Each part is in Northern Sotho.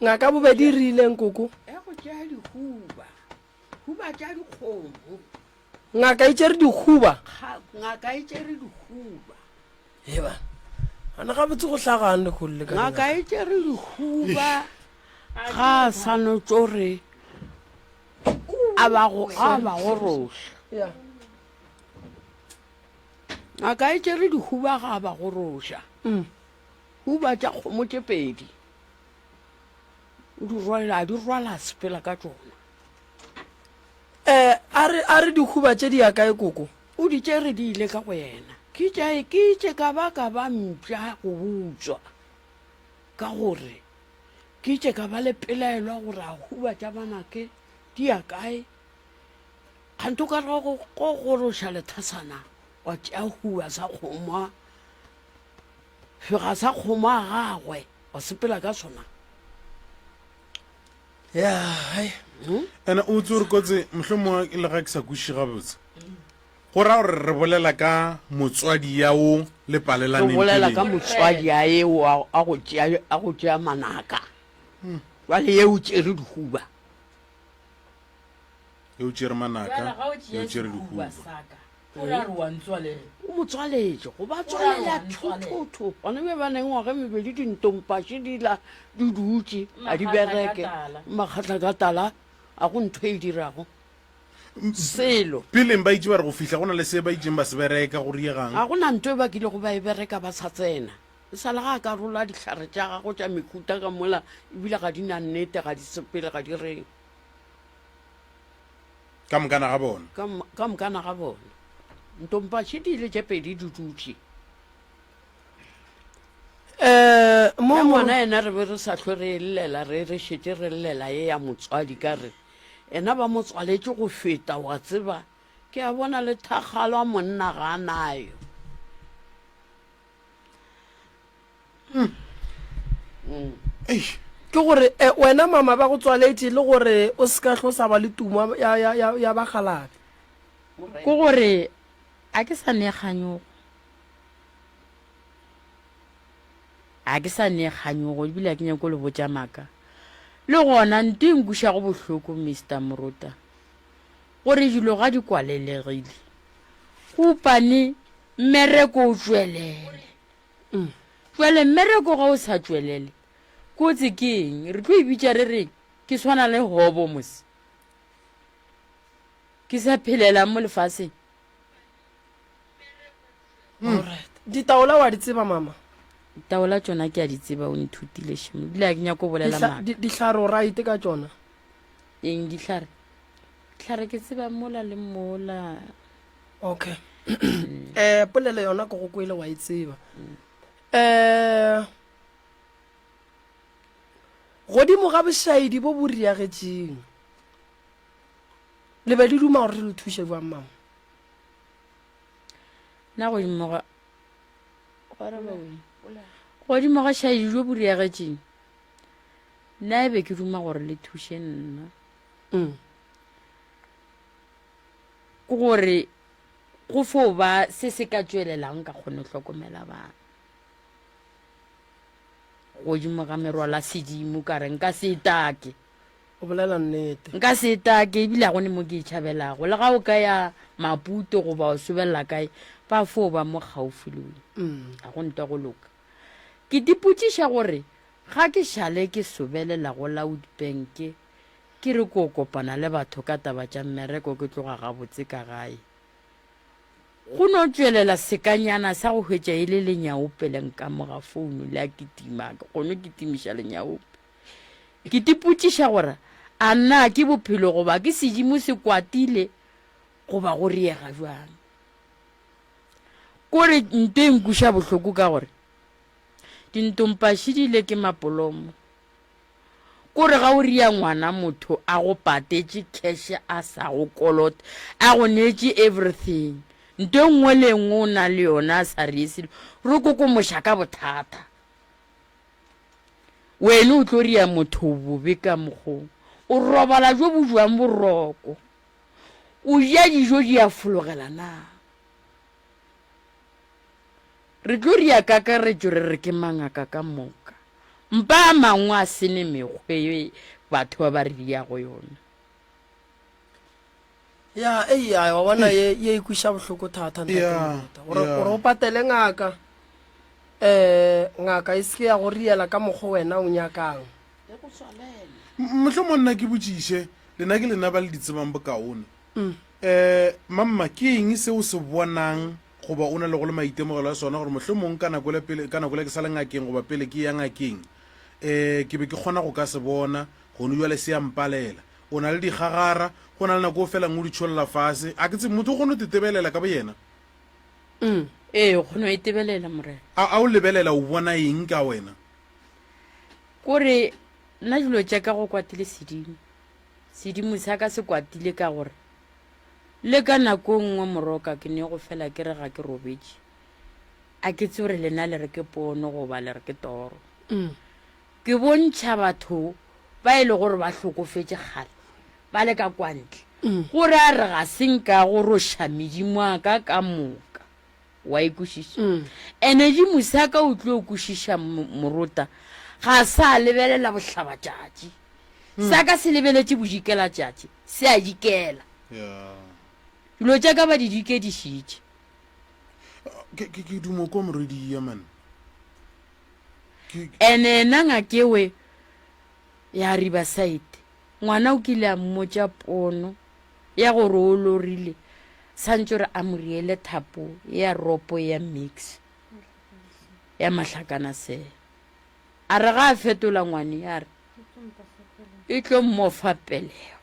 Ngaka bobedi e rileng koko? Ya go tšea dihuba. Huba tša dikgomo. Ngaka e tšere dihuba? Ngaka e tšere dihuba. Eba. Ana gabotse go hlagang lehono le ka Ngaka e tšere dihuba ga a sa no tšo re a ba go a ba goroša. Ya. Ngaka e tšere dihuba ga a ba goroša. Mm. Huba tša kgomo tše pedi. O di rwala, a di rwala a sepela ka tšona. Eh, a re a re dihuba tše di ya kae koko? O di tšere di ile ka go yena. Ke tša ke itše ka ba ka ba mpša go butswa ka gore ke itše ka ba le pelaelo ya gore a huba tša banake di ya kae. Kganthe o ka re go go goroša lethasana wa tšea huba sa kgomo a fega sa kgomo a gagwe wa sepela ka sona. Ya, hai. Hmm? Ene o tse gore kotse mohlomongwe le ga ke sa kwešiše gabotse. Go ra gore re bolela ka motswadi ya o le Re palelaneng bolela ka peleng. motswadi a eo a a go tšea a go tšea manaka. Jwale ye o tšere dihuba. Ye o tšere manaka, Bjale ga o ye tšea o tšere sehuba dihuba. sa ka, o ra re wa ntswalela. O mo tswaletše, go ba tswalela thotho. Gona bja ba nengwaga e mebedi dintompaše di la di dutše, a di Makgahla ka bereke. tala. Makgahla ka tala, a go ntho e dirago selo. Peleng ba itše ba re go fihla go na le se ba itšeng ba se bereka, go riegang. Ga go na ntho e ba kilego ba e bereka ba sa tsena. E sa le ga a ka rola dihlare tša gagwe tša mehuta ka mola, ebile ga di na nnete, ga di sepele, ga di reng. Ka mokana ga bona. Ka, ka mokana ga bona. Ntompaše di ile tše pedi di dutše. Eh, mo Ya mo ngwana yena re be re sa hlwe re e llela, re re šetše re llela ye ya motswadi ka re ena ba mo tswaletše go feta wa tseba ke a bona le thakgalwa monna ga a nayo. Ke gore eh, wena mama ba go tswaletše le gore o se ka hlo sa ba le tumo ya, ya, ya, ya bakgalabe. Ke gore a ke sa ne kganyogo. A ke sa ne kganyogo ebile a ke nyako le botša maaka. Le gona nto e nkušago bohloko Mister Morota gore dilo ga di kwalelegile. Go upane mmereko o tšwelele. Jwale mmereko ge o sa tšwelele, kotsi ke eng? Re tlo e bitša re reng? Ke swana le hobo mos. Ke sa phelelang mo lefaseng. Alright. Ditaola wa di tseba mama? Ditaola tšona ke a di tseba, o nthutile šemo. Ebile ga ke nyako go bolela Dihla- maaka. di- Dihlare o right ka tšona? Eng dihlare? Dihlare ke tseba mola le mola. Okay. Eh polelo yona ke go kwele wa e tseba. Eh godimo ga bošaedi bo bo riagetšeng. Le be le duma gore re le thuše jwang mama? Na godimo ga go araba wena. Godimo ga šaedi jo bo riagetšeng. Nna e be ke duma gore le thuše nna. Mm. Ke gore go fo ba se se ka tšwelelang ka kgone hlokomela bana. Godimo ga merwala sedimo ka re nka se take. O bolela nnete. Nka se take ebile ga go ne mo ke e tšhabelago. Le ga o ka ya Maputo goba o sobelela kae, ba fo ba mo kgaufi le wena. Mm. Ga go ntwa go loka. Ke dipotšiša gore ga ke šale ke sobelela go la Witbank Ke re ko kopana le batho ka taba tša mmereko ke tloga gabotse ka gae. Go no tšwelela sekanyana sa go hwetša e le lenyaope le nkamoga founu le a kitima, ke kgone kitimiša lenyaope. Ke tipotšiša gore a na ke bophelo goba ke sedimo se kwatile goba go riega bjang. Kore nto e nkuša bohloko ka gore dintompaši di ile ke mapolomo. Kore ga o ria ngwana motho a go patetše cash a sa go kolote a go neetše everything nto e nngwe le e nngwe o na le yona a sa rie selo re kokomoša ka bothata wene o tlo ria motho bobe ka mokgong o robala jo bo jwang boroko o ja dijo di a fologela na Re tlo ria kakaretšo re re ke mangaka ka moka. Mpa a mangwe a se ne mekgwe ye batho ba ba re diago yona. Ya, eya, wa bona ye, ye e kwiša bohloko thata, ntate Ya, Morota. Gore, ya. gore o patele ngaka, eh, ngaka e se ke ya go riela ka mokgwa wena o nyakang. Mohlomong nna ke botšiše, lena ke lena ba le di tsebang bokaone. Um Mamma, ke eng se o se bonang goba o na le go le maitemogelo a sona gore mohlomong ka nako le pele, ka nako le ke sa le ngakeng goba pele ke ya ngakeng, um ke be ke kgona go ka se bona, gone bjale se a mpalela. O na le dikgagara, go na le nako o felang o di tšholla fase. A ke tsebe, motho o kgona go tetebelela ka boyena? Ee, o kgona go itebelela, Morena. A, a o lebelela o bona eng ka wena? Kore nna dilo tša ka go kwatile sedimo. Sedimo sa ka se kwatile ka gore le ka nako e nngwe moroka ke ne go fela ke re ga ke robetše. A ke tsebe gore lena le re ke pono goba le re ke toro. Ke bontšha batho ba e le gore ba hlokofetše kgale ba le ka kwa ntle gore a re ga se nka goroša medimo a ka ka moka. Wa e kwešiša? Ene dimo sa ka o tlo kwešiša morota ga sa lebelela bohlabatšatši. Sa ka se lebeletše bodikelatšatši, se a dikela. Dilo tša ka ba di dikedišitše. Ke, ke, ke dumo kwa morwedi ya man. Ene yena ngakewe ya Riverside, ngwana o kile a mmotša pono ya gore o lorile, santše gore a mo riele thapo ya ropo ya mix ya mahlakanasela. A re ga a fetola ngwane a re e tlo mmofa pelego.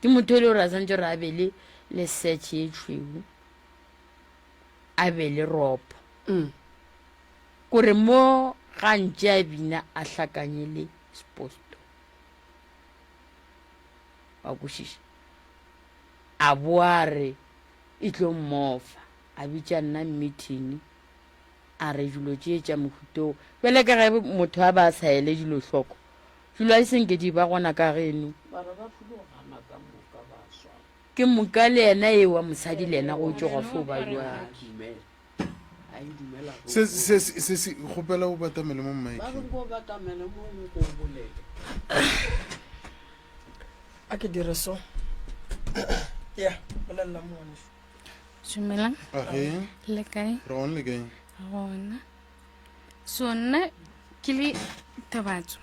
Ke motho e le gore a santše gore a be le le search ye tšhweu. a be le ropo. Kore mo ga ntše a bina a hlakanye le sposto. Wa kwešiša? A boa a re e tlo mmofa. A bitša nna meeting a re dilo tše tša mohuta o. Bjale ka ge motho a ba a sa ele dilo hloko, dilo a e senke di ba gona ka geno. Bara ba fulogana ka moka ba swana. Ke moka le yena eo wa mosadi le yena go tšoga fo ba jwang. Se se se se kgopela o batamele mo mic. A ke dire so. Ya, bolelela mo ngwanešu. Dumelang. Age. Le kae? Re gona le kae? Gona. So nna ke le Tebatso.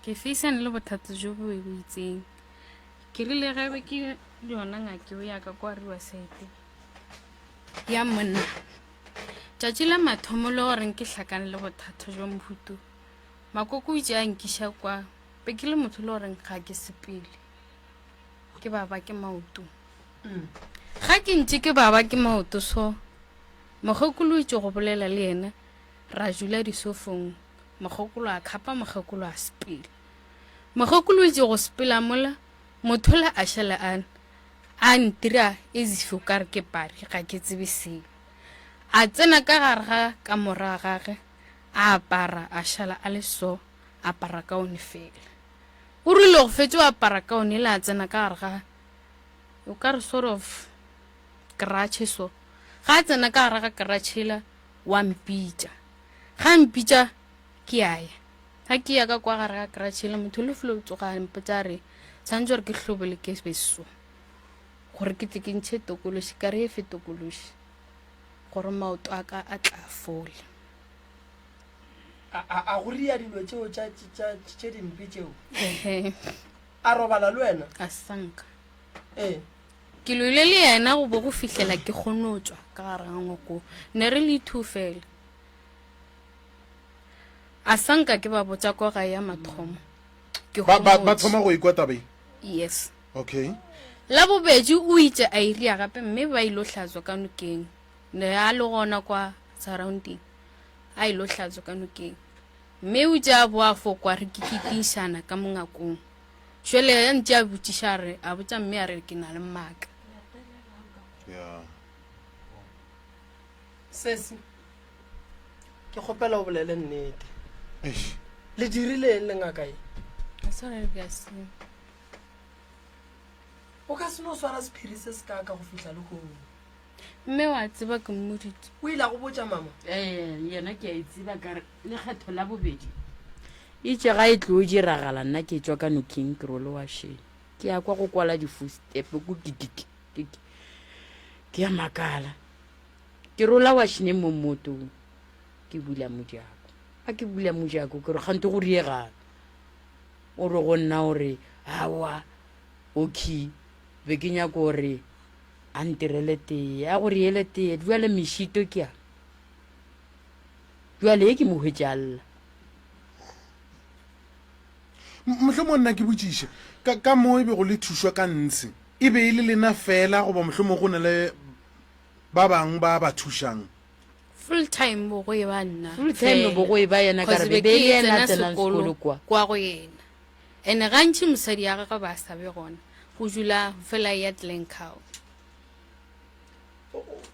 Ke faceane le bothata jo bo itseng. Ke rile ge be ke le yona ngakeo ya ka kwa Riverside ya monna tšatši la mathomo le goreng ke hlakane le bothata jwa mohuto makoko o itše a nkiša kwa be ke le motho le goreng ga ke sepele ke baba ke maoto ga ke ntše ke baba ke maoto so mokgekolo o itše go bolela le yena ra dula disofong mokgekolo a khapa mokgekolo a sepele Mokgekolo o itše go sepela mola, mothola a šala a a ntira as if o ka re ke pari, ga ke tsebe selo. A tsena ka gare ga kamora ya gage, a apara, a šala a le so, a apara kaone fela. O rile go fetša go apara kaone ela a tsena ka gare ga o ka re sort of garage so. Ga a tsena ka gare ga garage ela wa mpitša. Ga a mpitša ke a ya. Ga ke ya ka kwa gare ga garage le motho le felo tsoga a mpotsa a re tshwanetse gore ke hlobole ke be so gore ke tle ke ntšhe tokološi ka re efe tokološi gore maoto a ka a tla fola. A, a, a go ria dilo tšeo tša, tša, tše dimpe tšeo? Ehe. A robala le wena? A sanka. Ee. Ke lwele le yena go bo go fihlela ke kgone go tšwa ka gare ga ngwako. Ne re le two fela. A sa nka ke ba botša ko gae ya mathomo. Ke Ba, ba, ba homotše. thoma go ikwa taba ye? Yes. Okay. La bobedi o itše a iria gape mme ba ilo hlatswa ka nokeng. Ne a le gona kwa surrounding. A ilo hlatswa ka nokeng. Mme o itše a boa fo kwa re ke kitinšana ka mongakong. Jwale ya ntše a botšiša a re a botša mme a re ke na le maaka. Yeah. Sesi. Ke kgopela o bolele nnete. Eish. Le dirile eng le ngaka ye? A sa re bja se. O ka se no swara sephiri se se kaaka go fihla lehono. Mme wa tseba ke mmoditse. O ile a go botša mama? Ee, yena ke a e tseba ka re lekgetho la bobedi itše ga e tlo diragala nna ke tšwa ka nokeng ke role wa sheng ke ya kwa go kwala difostepe ko kikiki ke ya makala ke rola wa shene mo mmotong ke bula mojako a ke bula mojako ke re kgante go riegang o re go nna o re awa okay be ke nyako gore a ntirele tee a go riele tee jale mešito ke a jale e ke mo hwetše a lla mohlomong nna ke botšiše ka, ka mo e bego le thušwa ka ntshe e be e le lena fela goba mohlomong go na le ba bangwe ba ba thušang full time bo go e ba nna full time bo go e ba yena ka re be le yena tsenang sekolo kwa kwa go yena Ene gantši mosadi ya gagwe ba sa be gona, o dula fela ya Glencoe.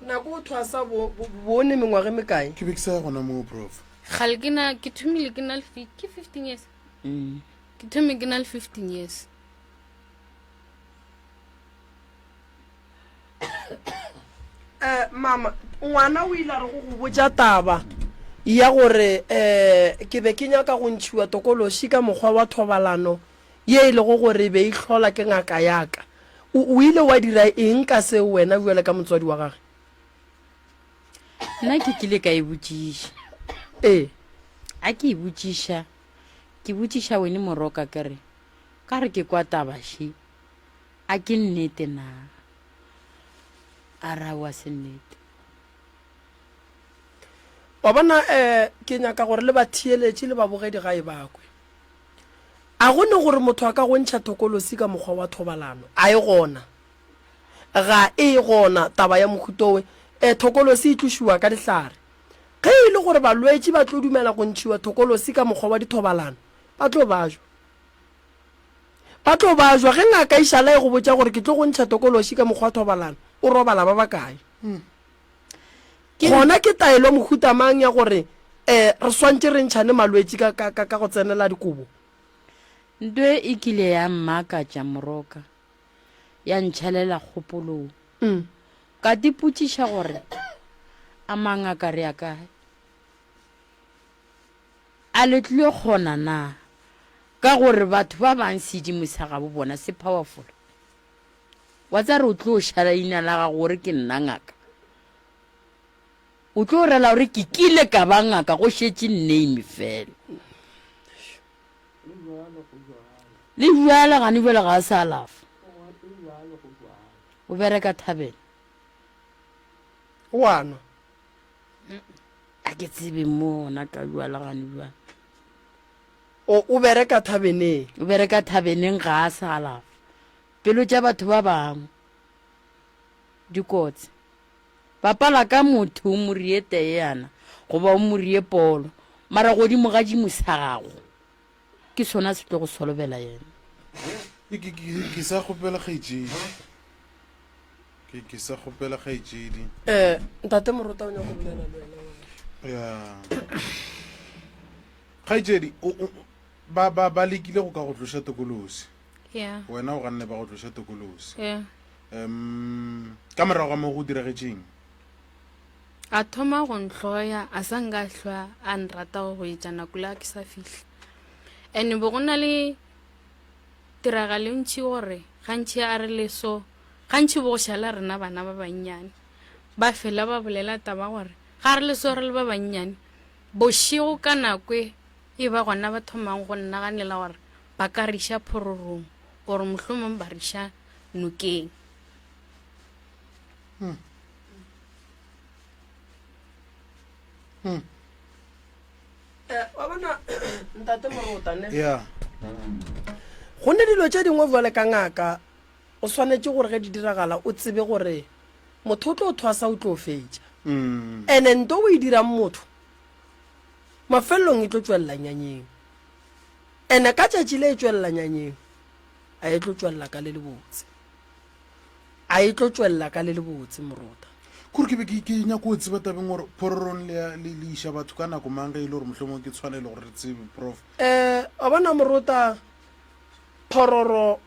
Nako o thwasa bo bone mengwaga e mekae? Ke be ke sa ya gona moo, Prof. Kgale ke na ke thomile ke na le ke 15 years. Mm. Ke thomile ke na le 15 years. Eh, mama ngwana o ile a re go go botša taba ya gore um ke be ke nyaka go ntšhiwa tokološi ka mokgwa wa thobalano ye e lego gore e be e hlola ke ngaka ya ka. O, o ile wa dira eng ka seo wena bjale ka motswadi wa gage? Nna ke kile ka e botšiša. Ee. A ke e botšiša, ke botšiša wene Moroka ke re, ka re ke kwa taba še, A ke nnete na? A re aowa se nnete. Wa bona, um ke nyaka gore le batheeletši le babogedi gae ba kwe. A go ne gore motho a ka go ntšha thokolosi ka mokgwa wa thobalano? A e gona? Ga e gona taba ya mohuta owe. Um thokolosi e tlošiwa ka dihlare. Ge e le gore balwetši ba tlo dumela go ntšhiwa thokolosi ka mokgwa wa dithobalano, ba tlo bajwa. Ba tlo bajwa ge ngaka e šala e go botša gore ke tlo go ntšha tokološi ka mokgwa wa thobalano, o robala ba bakae? Gona ke taelo mohuta mang ya gore um re swantše re ntšhane malwetši ka, ka, ka, ka go tsenela dikobo? Nto e e kile ya mmakatša Moroka, ya ntšhalela kgopolong. Ka tipotšiša gore, A mangaka re ya kae? A le tlilo kgona na? Ka gore batho ba bang sedimo sa gabo bona se powerful. Wa tsa re o tlo šala leina la gago gore ke nna ngaka. O tlo rela gore ke kile ka ba ngaka go šetše name fela. Le bjale gane bjale ga a sa alafa. O bereka thabeng. O a nwa. A ke tsebe mo gona ka bjala gane bjale. O, o bereka thabeneng. O bereka thabeneng ga a sa alafa. Pelo tša batho ba bangwe di kotsi. Bapala ka motho o mo rie teye yana goba o mo rie polo, mara godimo ga dimo sa gago ke sona se tlo go solobela yena. Ke, ke, ke, ke sa kgopela kgaetšedi. Ke, ke sa kgopela kgaetšedi. Eh, ntate Morota o nyaka go bolela le wena. Ya. Kgaetšedi, o, o, ba, ba, ba lekile go ka go tloša tokolosi. Yeah. Wena o ganne ba go tloša tokolosi. Yeah. Um, ka morago ga mo go diragetšeng? A thoma go ntlhoya, a sa nka hlwa a nrata go etša nako le a ke sa fihla. And bo go na le tiragalo e ntši gore gantši a re le so, gantši bo go šala rena bana ba bannyane. Ba fela ba bolela taba gore ga re le so re le ba bannyane, Bošego ka nako e e ba gona ba thomang go nnaganela gore ba ka re iša phororong or mohlomong ba re iša nokeng. Hmm. Hmm. Eh, wa bona ntate Morota ne? Yeah. Go ne dilo tše dingwe bjale ka ngaka o swanetše gore ge di diragala o tsebe gore motho o tlo thwasa o tlo fetša Mm. ene nto o e dirang motho mafelelong e tlo tšwelela nyanyeng ene ka tšatši le e tšwelela nyanyeng a e tlo tšwelela ka le lebotse a e tlo tšwelela ka le lebotse morota kore ke be ke ke nyako o tseba tabeng gore phororong le ya- le le iša batho ka nako mang ge e le gore mohlomong ke tshwanelo gore re tsebe prof um wa bona morota phororo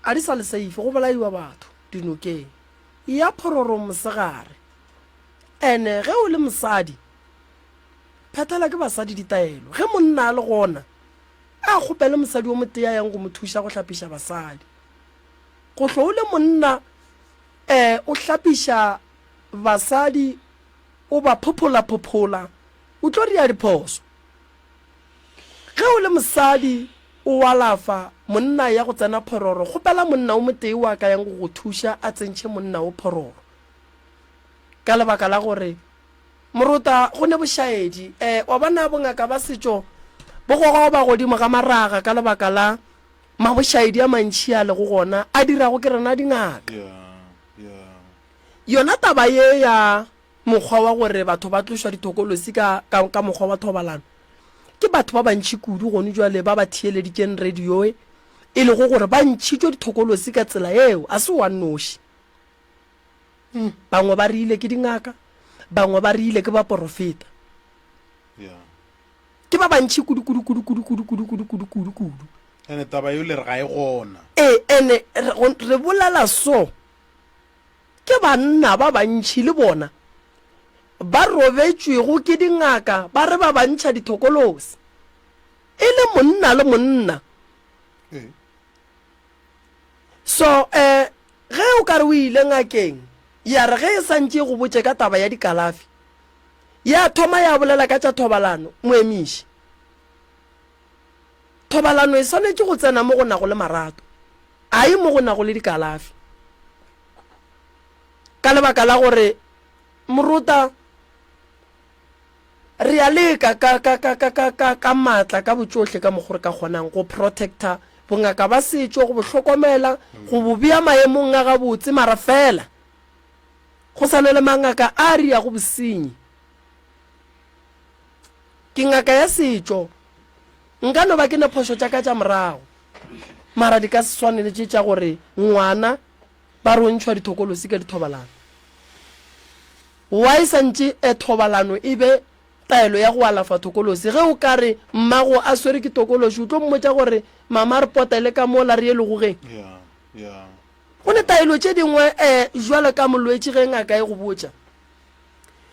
a di sa le safe go bolaiwa batho dinokeng. Ya phororong mosegare. Ene ge o le mosadi, phethela ke basadi ditaelo. Ge monna a le gona, a kgopele mosadi o motee a yang go mo thuša go hlapiša basadi. Go hlo o le monna, eh, o hlapiša basadi, o ba phophola-phophola, o tlo ria diphoso. Ge o le mosadi o alafa monna ya go tsena phororo, kgopela monna o motee o a ka yang go go thuša a tsentšhe monna o phororo. Ka lebaka la gore morota go ne bošaedi, eh, wa bona bongaka ba setšo bo gogoba godimo ga maraga ka lebaka la mabošaedi a mantši a lego gona a dirago ke rena dingaka. Yona taba ye ya Mokgwa wa gore batho ba tlošwa dithokolosi ka, ka, ka mokgwa wa thobalano, ke batho ba bantši kudu gone jwale ba ba theeleditšeng radioe, e lego gore ba ntšhitšwe dithokolosi ka tsela yeo, a se wa nnoši. Bangwe ba rile ke dingaka, bangwe ba rile ke baporofeta. Ke ba bantši kudu, kudu, kudu, kudu, kudu, kudu, kudu, kudu, kudu, kudu. Ene taba yeo le re ga e gona. Ee, ene re, re bolela so. Ke banna ba bantši le bona ba robetšwego ke dingaka ba re ba ba ntšha dithokolosi, e le monna le monna. So eh, ge o ka re o ile ngakeng, ya re ge e sa ntše e go botše ka taba ya dikalafi, ya thoma ya bolela ka tša thobalano, moemiši. Thobalano e swanetše go tsena mo go nago le marato, a e mo go nago le dikalafi. Ka lebaka la gore morota re a leka ka, ka, ka, ka, ka, ka, ka maatla ka botšohle ka mokgo re ka kgonang go protecta bongaka ba setšo, go bo hlokomela, go bo bea maemong a gabotse, mara fela go sa na le mangaka a riago bosenyi. Ke ngaka ya setšo. Nka no ba ke ne phošo tša ka tša morago, mara di ka se swane le tše tša gore ngwana ba re o ntšhwa dithokolosi ka dithobalano. Why santše e thobalano e be taelo ya go alafa thokolosi? Ge o ka re mmago a swere ke tokološi, o tlo mmotša gore mama re potele ka mola re ye legogeng? Go ne taelo tše dingwe um jwalo ka molwetši ge ngaka e go botša.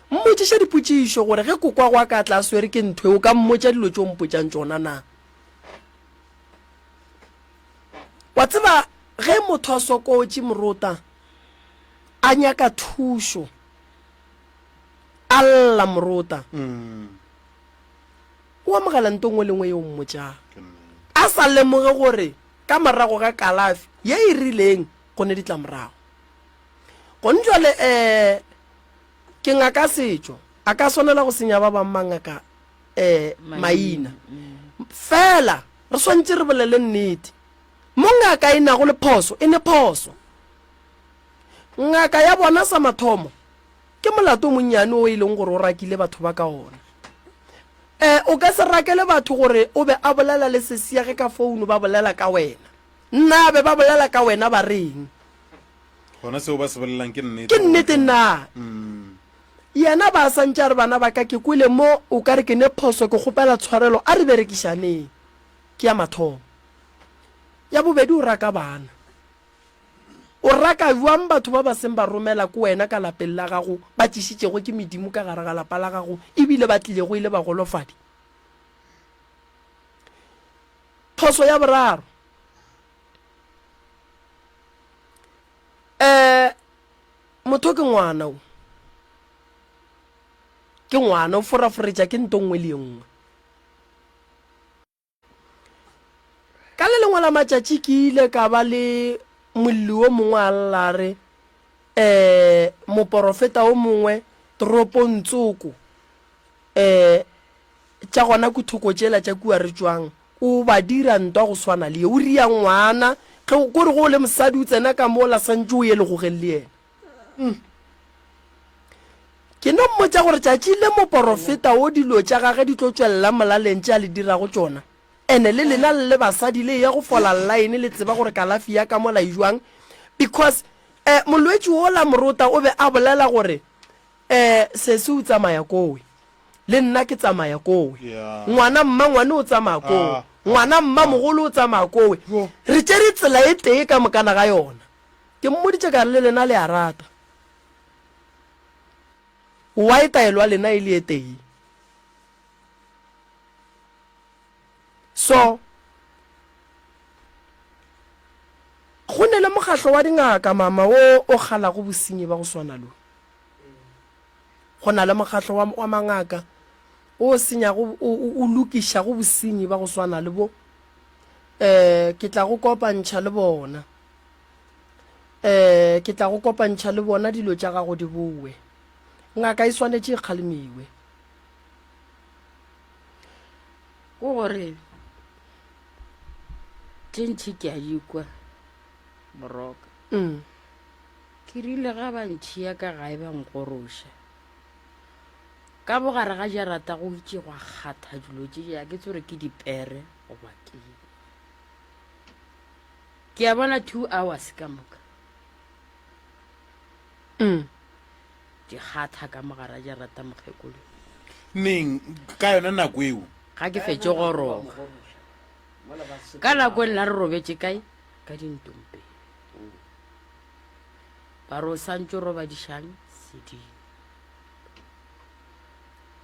Mmotšiše dipotšišo gore ge kokwago a ka tla a swere ke ntho e, o ka mmotša dilo tše o mpotšang tšona na? Wa tseba ge motho a sokotše morota a nyaka thušo a lla morota o amogela nto nngwe le nngwe ye o mmotšang a sa lemoge gore ka morago ga kalafi ye e rileng go ne ditlamorago. Gone jwale um ke ngaka setšo a ka swanela go senya ba bang mangaka um maina fela re swantše re bolele nnete mo ngaka e nago le phoso e ne phoso ngaka ya bona sa mathomo ke molato o monnyane o e leng gore o rakile batho ba ka ona um o ka se rakele batho gore o be a bolela le sesia ge ka founu ba bolela ka wena nna be ba bolela ka wena ba reng Gona seo ba se bolelang ke nnete. Ke nnete na? Yena ba sa ntše a re bana ba ka ke kwele mo o ka re ke ne phoso ke kgopela tshwarelo a re berekišaneng. Ke ya mathomo. Ya bobedi o raka bana. O raka bjang batho ba ba seng ba romela ko wena ka lapeng la gago ba tlišitšego ke medimo ka gare ga lapa la gago ebile ba tlilego e le bagolofadi? Phoso ya boraro. Eh, motho ke ngwana o. Ke ngwana o foraforetša ke nto nngwe le ye nngwe. Ka le lengwe la matšatši ke ile ka ba le molli o mongwe a lla a re, eh, moporofeta o mongwe toropong tsoko, eh, tša gona kuthoko tšela tša kua re tšwang, O ba dira ntwa go swana le ye. O ria ngwana, ge o kore ge o le mosadi o tsena ka mola santše o ye legogeng le yena. Mm. Ke no mmotša gore tšatši le moporofeta o dilo tša gage di tlo tšwelela molaleng tše a le dirago tšona. Ene le lena le le basadi le eya go fola line le tseba gore kalafi ya ka mola e jwang because eh, molwetši wola morota o be a bolela gore eh, sesi o tsamaya kowe. Le nna ke tsamaya kowe. Ngwana mmangwane o tsamaya kowe. Ngwana mmamogolo o tsamaya kowe. Re tšere tsela e tee ka mokana ga yona. Ke mmoditše ka re le lena le a rata. Why taelo ya lena e le e tee? So, go ne le mokgahlo wa dingaka, mama, wo o kgalago bosenyi ba go swana lo. Go na le mokgahlo wa, wa mangaka o senyago, o, o, o lokišago bosenyi ba go swana le bo. Eh, ke tla go kopantšha le bona. Eh, ke tla go kopantšha le bona dilo tša gago di bowe. Ngaka e swanetše e kgalemiwe. Ke gore tše ntši ke a di kwa Moroka. Mm. Ke rile ga ba ntšhia ka gae ba nkgoroša. Ka bogare ga jarata go itše gwa kgatha dilo tše a ke tsore ke dipere goba ke. Ke a bona 2 hours ka moka. Mm. Di kgatha ka mogara jarata mokgekolo. Neng ka yona nako eo? Ga ke fetše goroga. Ka nako e nna re robetše kae? Ka dintompeng. Ba re o santše o robadišang sedimo.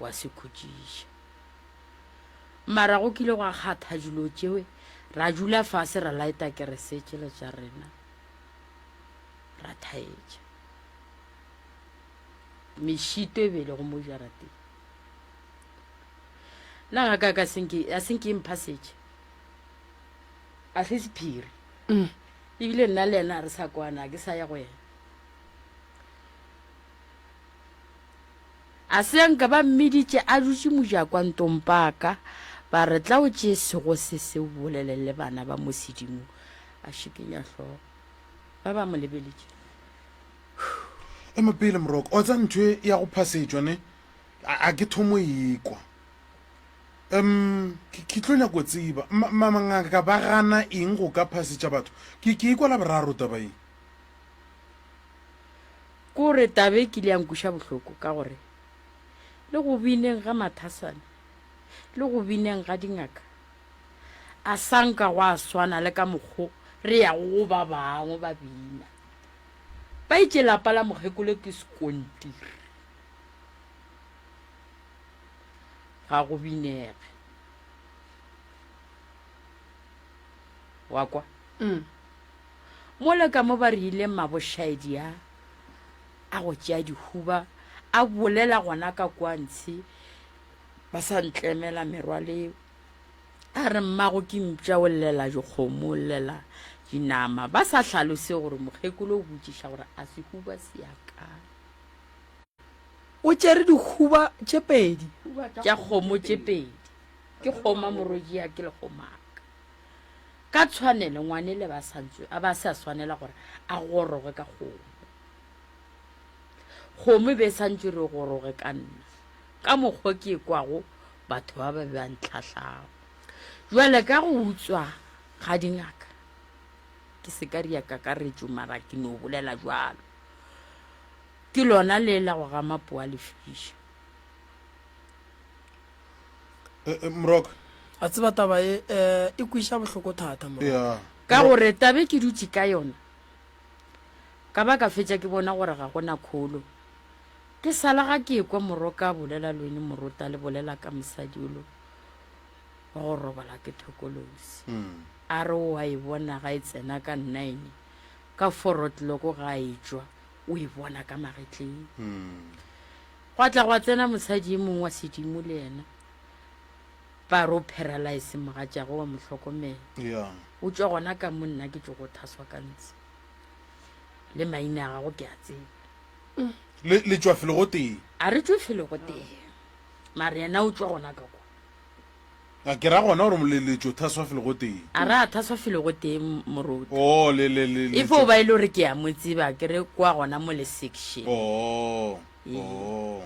Wa se khutšiša. Mara go kile gwa kgatha dilo tšewe, ra dula fase ra laeta kerese tšela tša rena, ra thaetša. Mešito e be e lego mo jarateng. Nna ga ka ka senke, a senke e mpha setše. A se sephiri. Mm. Ebile nna le yena a re sa kwana, ke sa ya go yena. A se nka ba mmiditše a dutše mojakwa ntompaka, ba re tla o tšee sego se se o bolele le bana ba mo sedimo. A šikinya hlogo. Ba ba mo lebeletše. Ema pele Moroko, o tsa ntho e ya go phasetšwa ne? A, a ke thomo e kwa. Um, ke, ke tlo nyako tseba, ma, ma, mangaka ba gana eng go ka phasetša batho? Ke, ke ikwa la boraro taba ye. Ko re taba e kile ya nkweša bohloko ka gore le go bineng ga mathasane le go bineng ga dingaka a sa nka gwa swana le ka mokgo re yago go ba bangwe ba bina. Ba itše lapa la mokgekolo ke sekontiri. Ga go binege. Wa kwa? Mm. Mola ka mo ba re ileng mabošaedi a a go tšea dihuba a bolela gona ka kua ntshe ba sa ntlemela merwalo a re mmago ke mpša o llela dikgomo o llela dinama ba sa hlalose gore mokgekolo o botšiša gore a sehuba se ya kae. O tšere dihuba tše pedi. Tša kgomo tše pedi. Ke kgoma morwediya ke lekgomaka. Ka tshwanelo ngwanele ba sa ntse a ba sa swanela gore a goroge ka kgomo. Kgomo e be e sa ntse re goroge ka nna. Ka mokgwa ke kwago batho ba ba be ba ntlhahlago. Jwale ka go utswa ga dingaka ke se ka ria kakaretšo mara ke no bolela jwalo. Ke lona le la go gama poa le fiša. Eh, eh, Moroka. A tseba taba e eh, e kwiša bohloko thata Moroka. Yeah. Ka gore tabe ke dutše ka yona ka ba ka fetša ke bona gore ga gona kholo. Ke sala ga ke ekwa Moroka a bolela lwene Morota le bolela ka mosadi olo wa go robala ke thokolosi. A re o a e bona ga e tsena ka nine ka four o'clock ga e tšwa o e bona ka magetleng. Gwa tla gwa tsena mosadi e mongwe wa sedimo le yena ba re o paralyze mogatšagwe wa mo hlokomela. Yeah. O tšwa gona ka mo nna ke tšo go thaswa ka ntse. Le maina a gago ke a tseba. Le, le tšwa felo go tee. A re tšwe felo go tee. Mare yena o tšwa gona ka kwa. A ke ra gona gore le, le tšo thaswa felo go tee. A re a thaswa felo go tee moruti. Oh, le, le, le, le E fo ba e le gore ke a mo tseba, ke re kwa gona mo le section. Oh, Ee. oh.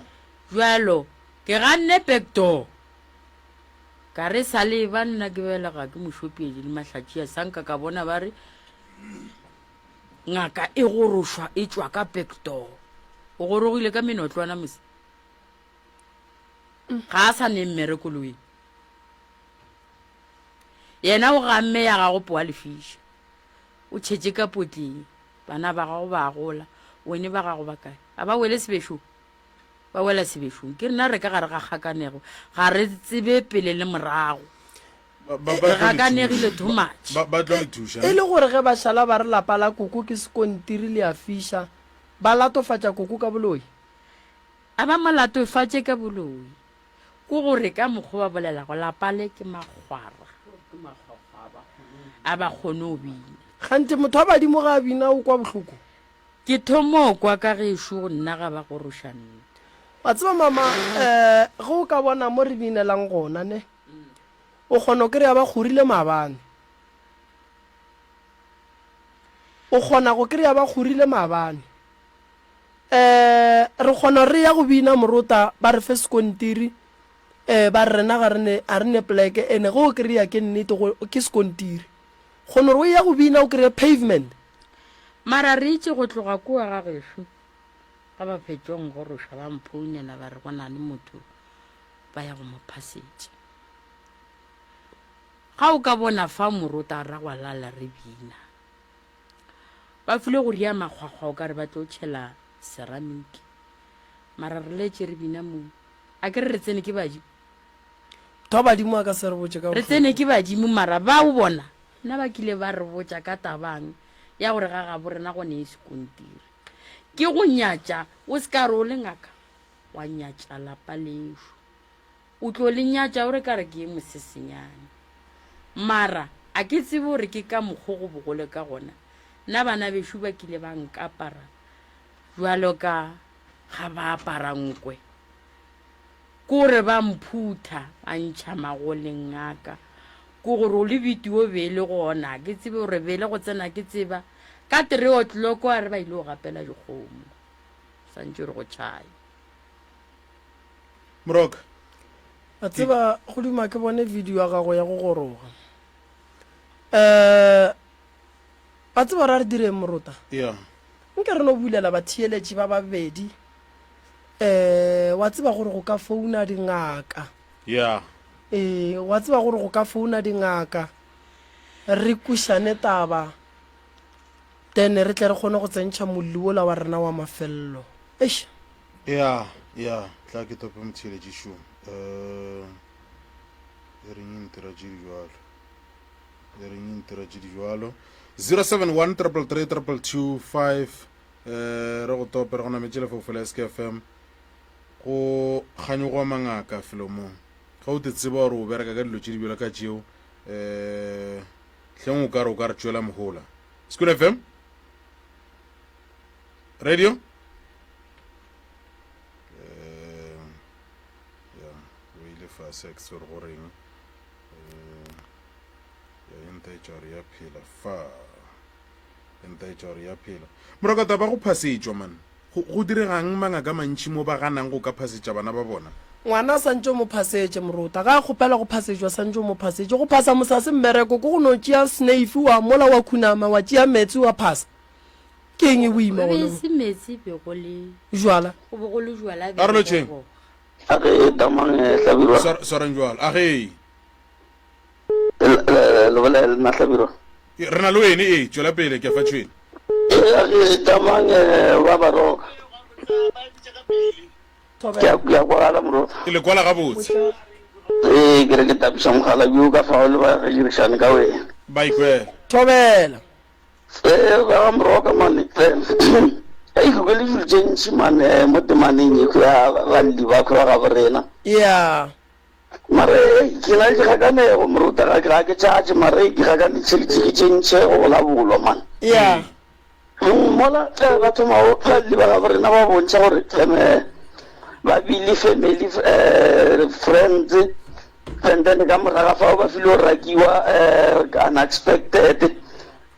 Bjalo, ke ganne back door. Ka re sa le ba nna ke belega ke mošopiedi le mahlatši a sanka ka bona ba re ngaka e gorošwa e tšwa ka back door. O gorogile ka menotlwana mose. Ga a sa ne mmereko le wena. Yena o gamme ya gago poa lefiša. O tšhetše ka potleng. Bana ba gago ba gola. Wene ba gago ba kae? A ba wele sebešong? Ba wela sebešong. Ke rena re ka gare ga kgakanego. Ga re tsebe pele le morago. Ba, ba, ba Re tlo le thuša. gakanegile too much. Ba, ba tlo le thuša. E le gore ge ba šala ba re lapa la koko ke sekontiri le a fiša, ba latofatša koko ka boloi? A ba mo latofatše ka boloi. Ke gore ka mokgwa ba bolelago, lapa le ke makgwara. A ba kgone go bina. Kganthe motho wa badimo ga a bina o kwa bohloko? Ke thomo kwa ka gešo nna ga ba goroša ntwa. Wa tseba mama, eh, ge o ka bona mo re binelang gona, ne, o kgona go kry-a ba kgorile maabane. O kgona go kry-a ba kgorile maabane. Eh, re kgona re ya go bina morota, ba re fe sekontiri, eh, ba re rena ga re ne, ga re ne pleke, ene ge o kry-a ke nnete go, ke sekontiri. Kgona gore o ya go bina o kry-e pavement. Mara re itše go tloga kua ga gešo, ga ba fetšo nkgoroša ba mphounela ba re go na le motho ba ya go mo phasetša. Ga o ka bona fa morota ra gwalala re bina. Ba file go ria makgwakgwa o ka re ba tlo tšhela seramiki. Mara re letše re bina moo. A ke re re tsene ke badimo. Tho badimo a ka se re botše ka Re tsene ke badimo mara bao bona nna ba kile ba re botša ka tabang ya gore ga gabo rena go ne e sekontiri. Ke go nyatša o se ka re o le ngaka wa nyatša lapa lešo. O tlo le nyatša o re ka re ke ye mosesenyane. Mara a ke tsebe gore ke ka mokgo go bogole ka gona. Nna bana bešo ba kile ba nkapara bjalo ka ga ba apara nkwe. Ke gore ba mphutha ba ntšha magoleng a ka. Ke gore o le biti o be e le gona, ga ke tsebe gore be e le go tsena ke tseba. Ka three o'clock a re ba ile go gapela dikgomo. Santše re go tšhaya. Moroka. A tseba go duma ke bone video ya gago ya go goroga. Eh a tseba ra re direng morota? Yeah. Nke re no bulela batheeletši ba babedi. Eh wa tseba gore go ka founa dingaka. Yeah. Eh wa tseba gore go ka founa dingaka re kwešane taba then re tle re kgone go tsentšha molli wola wa rena wa mafello. Eish. Ya, ya, tla ke tope motheeletši šo. Um, e reng e ntira tše di bjalo? E reng e ntira tše di bjalo? 071 333 2225 eh re go tope re go nametše lefaufau la SKFM go kganyogwa mangaka felo mo ge o te tseba gore o bereka ka dilo tše di bjalo ka tšeo um hleng o ka re o ka re tšwela mohola School FM Radio eh ya o ile fase a ke tsebe gore go reng eh ya e ntaetša gore ya phela fa e ntaetša gore ya phela morokota ba go phasetšwa man go go diregang mangaka mantši mo ba ganang go ka phasetša bana ba bona Ngwana a santše o mo phasetše, morota. Ga a kgopela go phasetšwa, santše o mo phasetše. Go phasa mosase mmereko ke go no tšea sneifi wa mola wa khunama, wa tšea meetse wa phasa. Ke eng e boima E be gona e mo? se meetse, e be go le Jwala. go be go le jwala A re lotšheng. goroga. A ge tamang eh, Hlabirwa. Swar- swarang jwalo a ge Le- le le bolela le nna Hlabirwa. re na le wene ee tšwela pele ke fa tšhwene Eh, a ge tamang eh, ba ba roka. Thobela. Ke a ke a kwagala morota. Ke le kwala gabotse. Ee, ke re ke tapiša mogala bjo ka fao le ba dirišane ka wena. Ba ikwela. Thobela. Ee, ba ga Moroka mane. Ei, ke kwele dilo tše ntši mane mo temaneng ye ya balli ba ba gabo rena. Yeah. Mare ei, ke na le dikgakanego moruta ga ke ga ke tšatše mare ei, ke gakanetšhe tše ntši go bolabolwa man. Yeah. Mola ba thoma go balli ba gabo rena ba bontšha gore ba bile family friends and then ka moraga fao ba file go rakiwa unexpected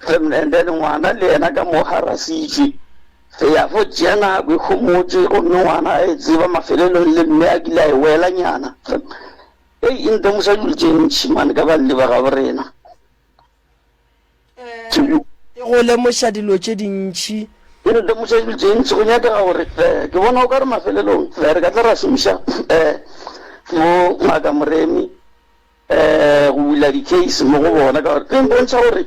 and then ngwana le yena ka mo harasitšwe ya fo tšea nako e homotše gomme ngwana a e tseba mafelelong le mme a kile a e wela nyana ei e ntemoša dilo tše ntši mane ka balli ba gabo rena E go lemoša dilo tše dintši. E re lemoša dilo tše ntši. Go nyakega gore ke bona o ka re mafelelong re ka tla ra šomiša bo Ngaka Moremi go bula di-case mo go bona ka gore e mpontšha gore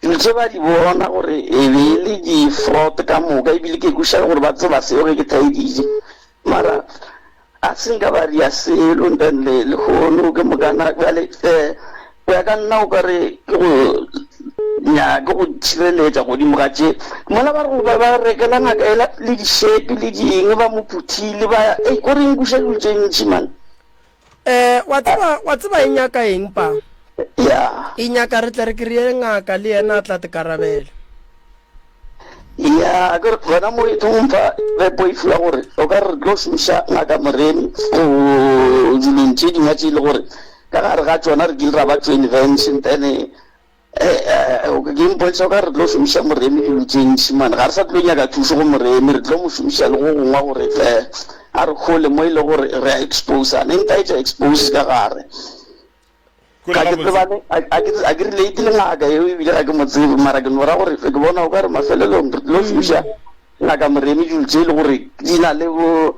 dilo tše ba di bona gore e be e le di-fraud ka moka ebile ke kwešiša le gore ba tseba seo ge ke thaeditše. Mara a se nka ba ria selo and then le lehono ke mokana bjale um go ya ka nna o ka re ke go nyaka go tšhireletša godimo ga tše mola ba re ba ba rekela ngaka ela le dišepi le ding ba mo phuthile ba ei ko re nkuša dilo tše ntši man. Eh, wa tseba, wa tseba e nyaka eng pa? Ya. E nyaka re tle re kry-e ngaka le yena a tla te karabela. Ya, ke re gona mo e tlo mpha ge poifo ya gore o ka re re tlo šomiša ngaka Moremi go dilong tše dingwe tše e le gore ka gare ga tšona re kile ra ba joint venture then eh, eh, ke mpontšha o ka re tlo šomiša Moremi dilo tše ntši man ga re sa tlo nyaka thušo go Moremi re tlo mo šomiša le go gongwe gore eh, a re hole mo e le gore re a exposa ne ntaetša expose ka gare Kwele Ga ke gabotse. tsebane, a a ke a ke relate le ngaka eo ebile ga ke mo tsebe, mara ke no ra gore ke bona o ka re mafelelong re tlo šomiša ngaka Moremi dilo tše e le gore di na le bo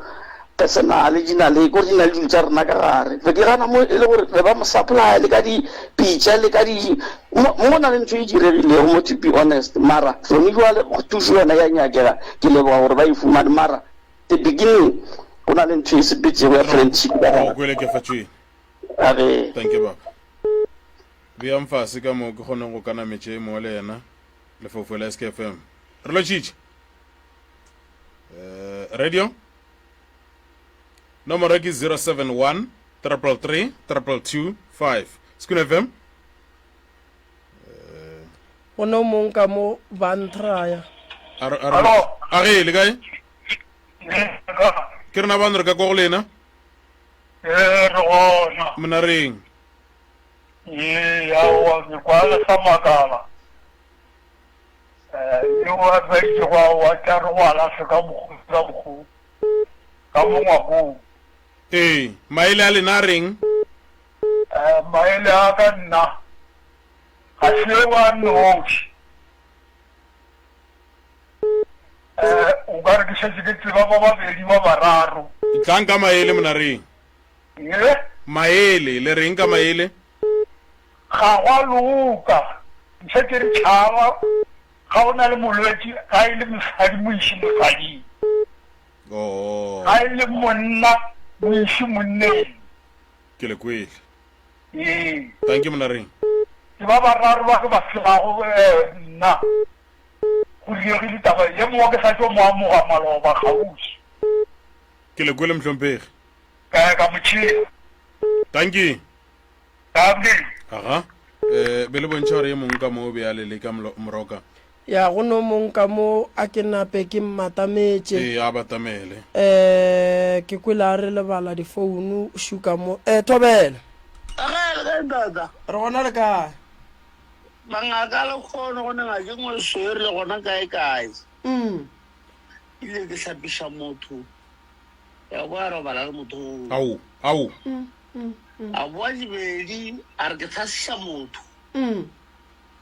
personal, di na le kore di na le dilo tša rena ka gare. Be ke gana mo e le gore be ba mo supply le ka dipitša le ka di mo mo go na le ntho e diregilego mo to be honest, mara gone jwale thušo yona ya nyakega, ke leboga gore ba e fumane mara the beginning go na le ntho e sepetšego ya Re friendship ka re go gare. kwele Kefatšweng. A re. Thank you baba. Beyang fase ka mo ke kgoneng go kana metše e mongwe le yena lefaufau la SKFM. Re lotšitše. Eh, radio nomoro ke 071 333 225 Sekune FM. Go no mong ka mo ba ntraya. A re a re a ge le kae? Ke rena bano re ka kwa go lena. Ee, re gona. Monareng. Ee, aowa, ke kwa le sa makala. Eh, yo a tlwaetšego aowa tla re go alafe ka mokgo ka mokgo ka mo ngwakong. Ee, maele a lena a reng? Eh, maele a ka nna ga se wa noši. Eh, o ka re ke šetše ke tseba ba babedi ba bararo. Tlang ka maele monareng. Ye? Maele, le reng ka maele? Ga gwa loka. Nšetše re tšhaba ga o na le molwetši ga e le mosadi mo iše mosading. Oh. Ga e le monna mo iše monneng. Ke le kwele. Ee. Thank you monareng. Ke ba bararo ba ke ba tsebago eh, nna. Go diegile taba ye mongwe ke sa tšo mo amoga maloba kgauswi. Ke le kwele mohlomphegi. Ka ya ka mo tšea. Dankie. Dankie. Aga. Eh, be le bontšha gore ye mongwe ka mo o be a le le ka moroka. Ya go no mong ka mo a ke nape ke mmatametše. Ee, a batamele. Eh, ke kwele a re lebala difounu šuka mo. Eh, Thobela. Aga, le kae ntata? Re gona le kae? Mangaka a lekgono go ne ngaka e nngwe swere le gona kae kae. Mm. Ile ke hlapiša motho ya boa robala le motho oo. Ao, ao. Mm, mm, mm. A boa dibedi a re ke thasiša motho. Mm.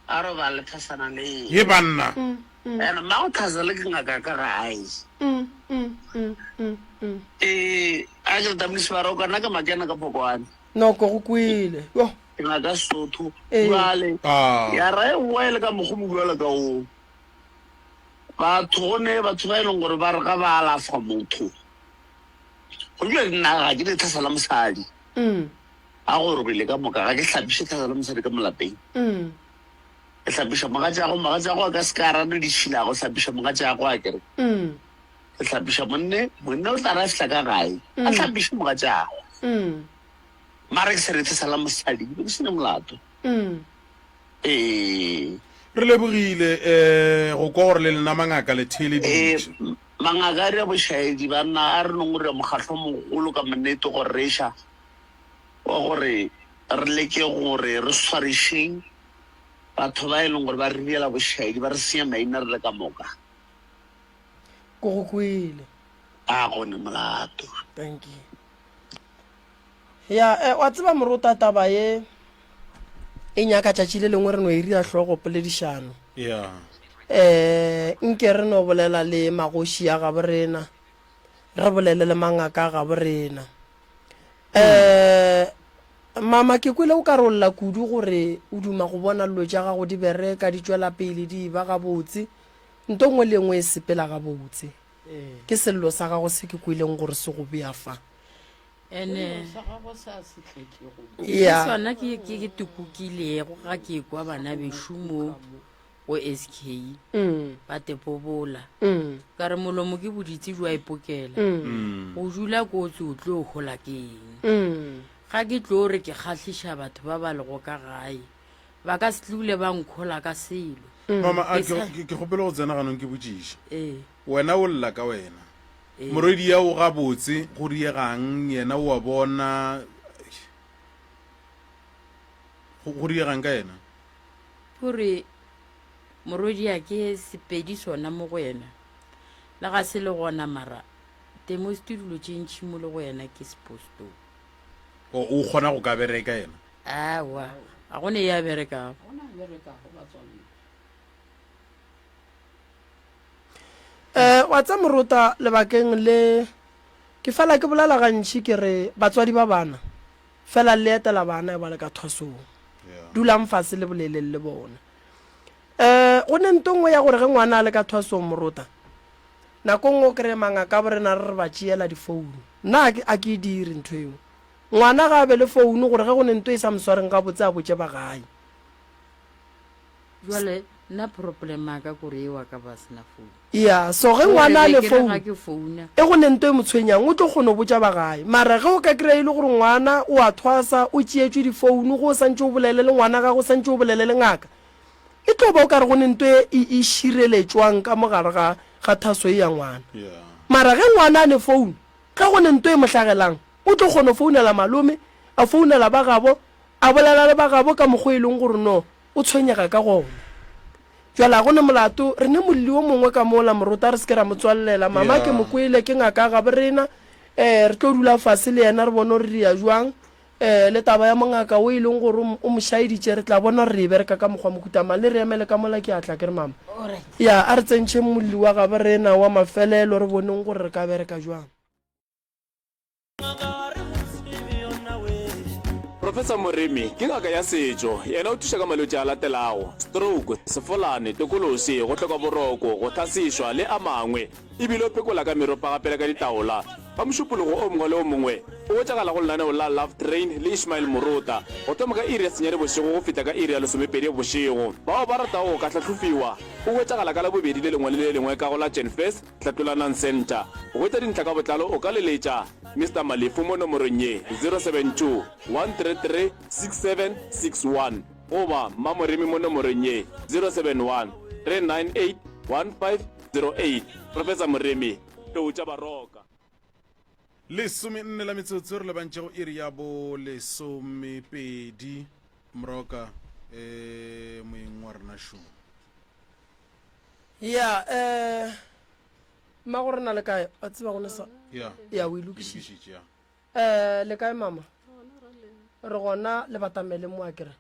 A robala le thasana le. Ye banna. Mm, mm. And mmago thasa le ke ngaka ka gae. Mm, mm, mm, mm, mm. Ee, a ke re Tamisi ba roka nna ke makena ka phokwane. Noko go kwele. Yo. Ke ngaka Sesotho. Ee. Jwale, Ah. ya ra e boa e le ka mokgwa o bjalo ka oo. Batho go ne batho ba e leng gore ba re ga ba alafa motho. Go bjale nna ga ke ne tlhasa la mosadi. Mm. A go robile ka moka ga ke hlapiše tlhasa la mosadi ka mo lapeng. Mm. Ke hlapiša mogatšago, mogatšago a ka se ka rano ditšhila go hlapiša mogatšago a kere. Mm. Ke hlapiša monne, monne o tla re a fihla ka gae, a Mm. hlapiše mogatšago. Mm. Mara ke serethe sa la mosadi, ke be ke se ne molato. Mm. Ee. Re lebogile um go kwa gore le lena mangaka le Ee, theeleditše. mangaka a dira bošaedi banna, a re nong gore mokgahlo mogolo ka mannete go reša wa gore re leke gore re swarišeng batho ba e leng gore ba re direla bošaedi, ba re senya maina re le ka moka. Ko go kwele. A go ne molato. Thank you. Ya, eh, wa tseba morota taba ye e nyaka tšatši le lengwe re no e ria hlogo poledišano. Ya. Eh, nke re no bolela le magoši a gabo rena, re bolele le mangaka a gabo rena. Eh, mama ke kwele o ka re o lla kudu gore o duma go bona dilo tša gago di bereka, di tšwela pele, di eba gabotse, nto nngwe le nngwe e sepela gabotse. Ke sello sa gago se ke kweleng gore se go bea fa. Ene sa gagwe se a se tletšego ke Ya. sona ke ke ke tukukilego ga ke kwa bana bešo mo go SK Mm. ba tepobola Mm. ka re molomo ke boditse jwa ipokela Mm. go dula kotsi o tlo hola ke eng Mm. ga ke tlo re ke kgahliša batho ba ba lego ka gae ba ka se tlole ba nkhola ka selo Mama, a Ke ke sa- ke- ke kgopele go tsena ganong ke botšiše. ee Wena o lla ka wena. Ee. Morwedi ya o gabotse go diegang yena o a bona go go diegang ka yena. Kore morwedi'a ke sepedi sona mo go yena le ga se le gona mara temosti dilo tše ntši mo le go yena ke seposto. O o kgona go ka bereka yena. Awa ga go ne ya berekago. Gona berekago batswalle. Eh, wa tsa morota lebakeng le ke fela ke bolela gantši ke re batswadi ba bana fela le etela bana e ba le ka thwasong dulang fase le boleleng le bona um go ne nto nngwe ya gore ge ngwana a le ka thwasong morota nako nngwe o kry-e mangaka bo rena re re ba tšeela difounu nna a ke e dire ntho eo ngwana ga a be le founu gore ge go ne nto e sa mo swareng gabotse a botše ba gae Jwale nna problem ya ka kore eo a ka ba sena phone. Ya, so ge ngwana a Gore le be ke re phone ga ke founa. e go ne nto e mo tshwenyang o tlo kgona go botša ba gae. Mara ge o ka kry-a e le gore ngwana o a thwasa, o tšeetšwe difounu, ge o santše o bolele le ngwana gago, o santše o bolele le ngaka, e tlo ba o ka re go ne nto e e šireletšwang ka mo gare ga ga thaso e ya ngwana. Mara ge ngwana a ne phone, ge go ne nto e mo hlagelang, o tlo kgona go founela malome, a founela ba gabo, a bolela le ba gabo ka mokgwa e leng gore no O tshwenyega ka gona. Bjale ga go ne molato, re ne molli wo mongwe ka mola, morota, re se ke ra mo tswallela. Mama ke mo kwele, ke ngaka ya gabo rena. Eh, re tlo dula fase le yena re bone gore re ya jwang. Eh, le taba ya mongaka wo e leng gore o mo šaeditše, re tla bona gore re e bereka ka mokgwa mohuta mang. Le re emele ka mola ke a tla, ke re mama. Ya, a re tsentšheng molli wa gabo rena wa mafelelo re boneng gore re ka bereka jwang. Professor Moremi ke ngaka ya setšo. Yena o thuša ka malwetši a latelago, stroke, sefolane, tokološi, go hloka boroko, go hlasišwa le a mangwe. E bile o phekola ka meropa gape le ka ditaola. Ka Mošupologo o mongwe le o mongwe o hwetšagala go lenaneo la Love Train le Ishmael Morota go thoma ka iri ya senyane bošego go fihla ka iri ya lesomepedi bošego. Bao ba ratago go ka hlahlofiwa o hwetšagala ka Labobedi le lengwe le le lengwe ka go la Genfest Hlatlolanang Centre. Go hwetša dintlha ka botlalo o ka leletša Mister Malefu mo nomorong ye, 072 133 6761 goba Mma Moremi mo nomorong ye, 071 398 1508. Professor Moremi, Tlou tša Baroka. Lesomenne la metsotso re lebantšego iri ya bo lesomepedi Moroka eh moyeng wa rena šo. Ya, eh, mmago rena le kae? Wa tseba go ne sa. Ya. Ya, o e lokišitše. Lokišitše, ya. Eh, le kae mama? Re gona le batamele mo a kere.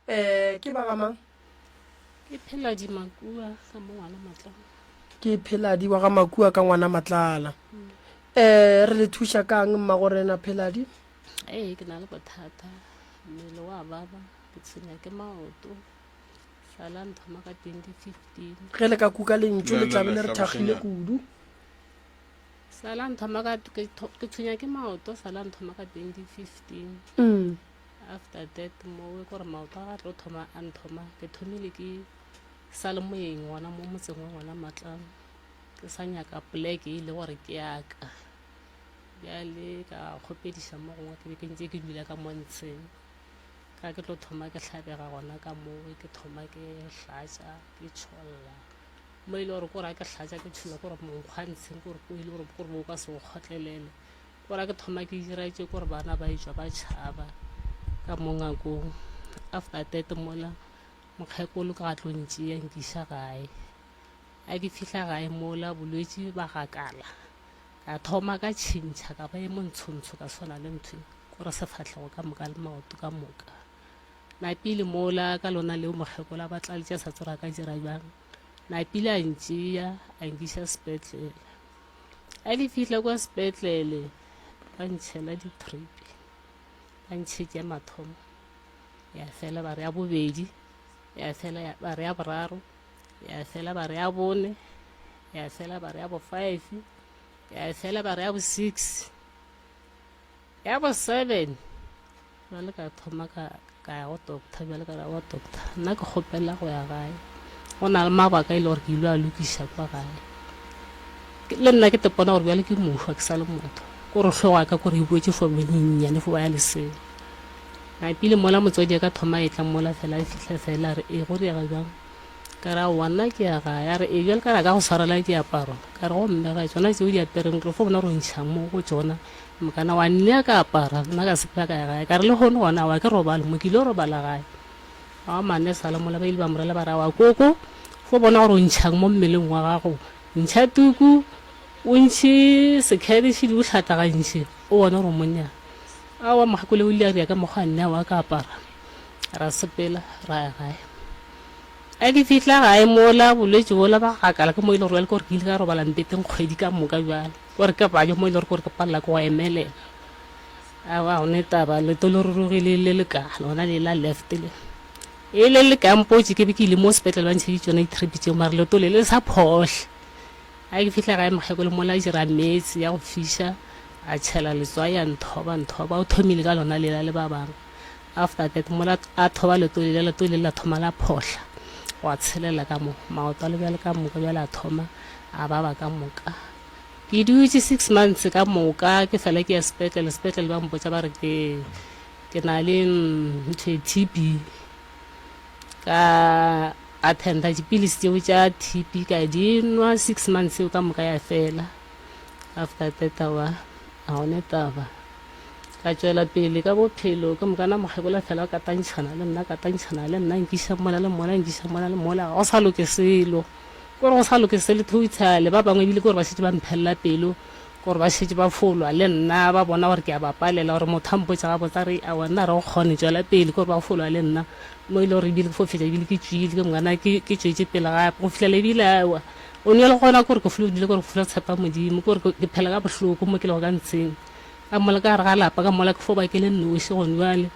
Eh, ke ba ga mang? Ke Pheladi Makua ka mo ngwana Matlala. Ke Pheladi wa ga Makua ka ngwana Matlala. Eh, re le thuša kang mmago rena Pheladi? Ee, ke na le bothata. Mmele wa baba, ke tshwenya ke maoto. Sala nthoma ka 2015. Ge le ka kuka lentšu le tla be le re thakgile kudu. Sala nthoma ka ke tshwenya ke maoto sala nthoma ka 2015. Mm. After that mo ke gore maoto a tlo thoma a nthoma ke thomile ke sa le moyeng gona mo motseng wa ngwana Matlang ke sa nyaka poleke e le gore ke yaka bjale ka kgopediša mo gongwe ke be ke ntse ke dula ka mo ntsheng Ka ke tlo thoma ke hlabega gona ka moo, ke thoma ke hlatša, ke tšholla. Mo e le gore kore ke hlatša ke tšholla kore monkgwa ntsheng kore ko e le gore kore bo ka se o kgotlelele. Kore ke thoma ke dira tše kore bana ba etšwa ba tšhaba ka mo ngakong. After that mola mokgekolo ka ga tlo ntšea nkiša gae. A ke fihla gae mola bolwetši ba gakala. Ka thoma ka tšhentšha ka ba e montshontsho ka swana le ntho e kore sefahlego ka moka le maoto ka moka. Napile mola ka lona leo mokgekolo a ba tlaletša sa tsora ka dira bjang. Napile a ntšea a nkiša sepetlele. A ke fihla kwa sepetlele ba ntšhela di-trip ba ntšhetše ya mathomo ya fela ba re ya bobedi ya fela ba re ya boraro ya fela ba re ya bone. Ya fela ba re ya bo 5, ya fela ba re ya bo 6, ya bo 7. Bjale ka thoma ka ka ya go doctor bjale ka ra wa doctor nna ke kgopela go ya gae go na le mabaka e le gore ke ile a lokiša kwa gae le nna ke tepona gore bjale ke mošwa ke sa le motho ko re hlogo ya ka kore e boetše fo bonyenyane fo ba ya lesea napile mola motswadi ya ka thoma e tla mola fela e fihla fela re e go diega bjang Ka re, Aowa, nna ke ya gae. A re, Ee, bjale ka re a ka go swarela diaparo? Ka re, Gomme gae, tšona tšeo di apereng, tlo fo bona gore o ntšha mo go tšona. Mokana wa nnea ka apara, nna ka sepela ka ya gae. Ka re, Lehono gona, aowa, ke robale mo, ke ile robala gae. Aowa, manese a le mola ba ile ba mo rela ba re, Aowa, koko, fo bona gore o ntšhang mo mmeleng wa gago. Ntšha tuku, o ntšhe sekhebetšhe, di o hlatlagantšhe, o bone gore o monna. Aowa, mokgekolo o ile a ria ka mokgwa a nnea wa ka apara. Ra sepela, ra ya gae. Ge ke fihla gae mola, bolwetši bola ba gakala ke mo e le gore bjale ke gore ke ile ka robala mpeteng kgwedi ka moka bjale. Ke gore ke babja mo e le gore ke gore ke palela ke go emelela. Aowa ga go ne taba, leto le rurugile le le ka, lona le la left le. E le le ka mpotše ke be ke ile mo sepetlele ba ntšheditše tšona di-trip tšeo mare leto le le sa phohle. Ge ke fihla gae mokgekolo mola a dira meetse ya go fiša, a tšhela letswai a nthoba nthoba, o thomile ka lona lela le ba bangwe. After that mola a thoba leto lela, leto lela la thoma la phohla, gwa tshelela ka mo, maoto a le bjale ka moka bjale a thoma a baba ka moka. Ke dutše six months ka moka ke fela ke ya sepetlele, sepetlele ba mpotša ba re ke ke na le ntho e TB. Ka attenda dipilisi tseo tša TB ka di nwa six months eo ka moka ya fela. After that aowa ga go ne taba. Ka tšwela pele ka bophelo, ke mokana mokgekolo a fela a katantšhana le nna, katantšhana le nna, nkiša mola le mola, nkiša mola le mola, ga go sa loke selo. Ke gore go sa loke selo totally. Ba bangwe ebile ke gore ba šetše ba mphelela pelo, ke gore ba šetše ba folwa le nna, ba bona gore ke a ba palela, gore motho a mpotša gabotse a re, aowa nna ga re go kgone, tšwela pele, ke gore ba folwa le nna. Mo e le gore ebile ke fo fetša ebile ke tšwile, ke mokana ke ke tšwetše pele gape, go fihlela ebile aowa, o ne le gona ke gore ke folo dula ke gore ke folo tshepa Modimo, ke gore ke phela ka bohloko mo ke lego ka ntsheng. Ka mola ka gare ga lapa, ka mola ke fo ba ke le nnoši gone bjale.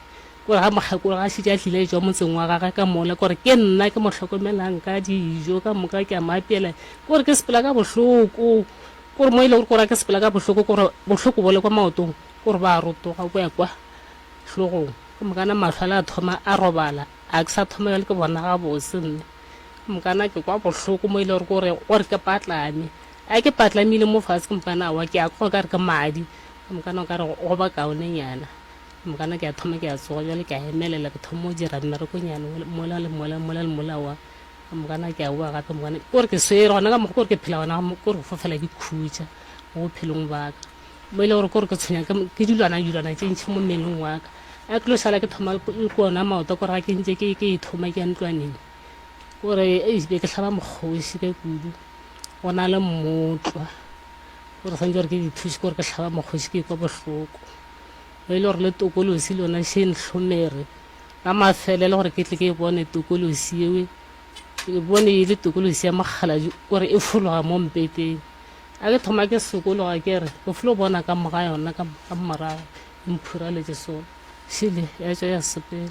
Ke gore ga mokgekolo ga a šetše a tlile a etšwa motseng wa gagwe ka mola, ke gore ke nna ke mo hlokomelang ka dijo ka moka, ke a mo apeela. Ke gore ke sepela ka bohloko, ke gore mo e lego gore ke gore ga ke sepela ka bohloko, ke gore bohloko bole kwa maotong, ke gore ba a rotoga bo ya kwa hlogong. Ke mokana mahlo ale a thoma a robala, a ke sa thoma bjale ke bona gabotse nna. Ke mokana ke kwa bohloko mo e lego gore ke gore gore ke patlame. A ke patlamile mo fase ke mokana aowa ke a kwa o ka re ke madi, ke mokana o ka re go ba kaonenyana. Ke mokana ke a thoma ke a tsoga bjale ke a emelela ke thoma go dira mmerekonyana mola le mola mola le mola aowa ke mokana ke a boa gape mokana ke gore ke swere gona ka mokgwa ke gore ke phela gona ke gore go fo fela ke khutša mo bophelong ba ka. Mo e le gore ke gore ke tshwenya ke dilwana dilwana tše ntši mo mmeleng wa ka. A ke tlo šala ke thoma le ke ona maoto ke gore ga ke ntše ke ke e thoma ke ya ntlwaneng ke gore eish be ke hlaba mokgoši ka kudu. Go na le mmotlwa gore santse gore ke dithuši gore ke hlaba mokgoši ke kwa bohloko. Mo e le gore le tokolosi le yona še nhlomere ka mafelelo gore ke tle ke e bone tokolosi eo, ke bone e le tokolosi ya mokgaladi gore e fologa mo mpeteng. A ke thoma ke sokologa ke re ke flo bona ka moga yona ka morago e mphuraletše so šele ya tšwa ya sepela.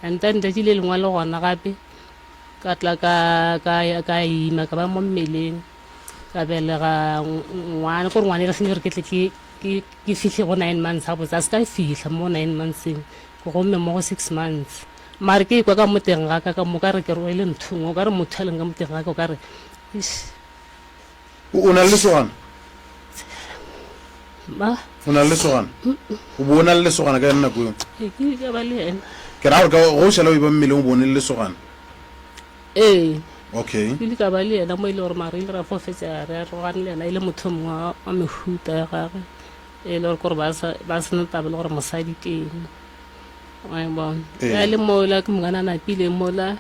And then letšatši le lengwe le gona gape Ka tla ka, ka, ka ima, ka ba mo mmeleng, ka belega ngwana. Kore ngwana e le gore ke tle ke, ke, ke fihle go nine months gabotse, a se ka fihla mo nine monthseng, ke gomme mo go six months. Mare ke ikwa ka mo teng ga ka, ka mo ka re ke rwele ntho nngwe, o ka re motho a leng ka mo teng ga ka, o ka re, eish. O, o na le lesogana? Ma? O na le lesogana? O bo o na le lesogana ka yona nako eo? Ee, ke ile ka ba le yena. Ke ra gore ka go o šala o e ba mmeleng o bo o ne le lesogana? Ee. Okay. Ke ile ka ba le yena mo e le gore mare ile ra fo fetša re arogane le yena e le motho mongwe wa wa mehuta ya gagwe e le gore kore ba sa ba sena taba le gore mosadi ke eng. Wa e bona? Ee. Ya le mola ke mokana napile mola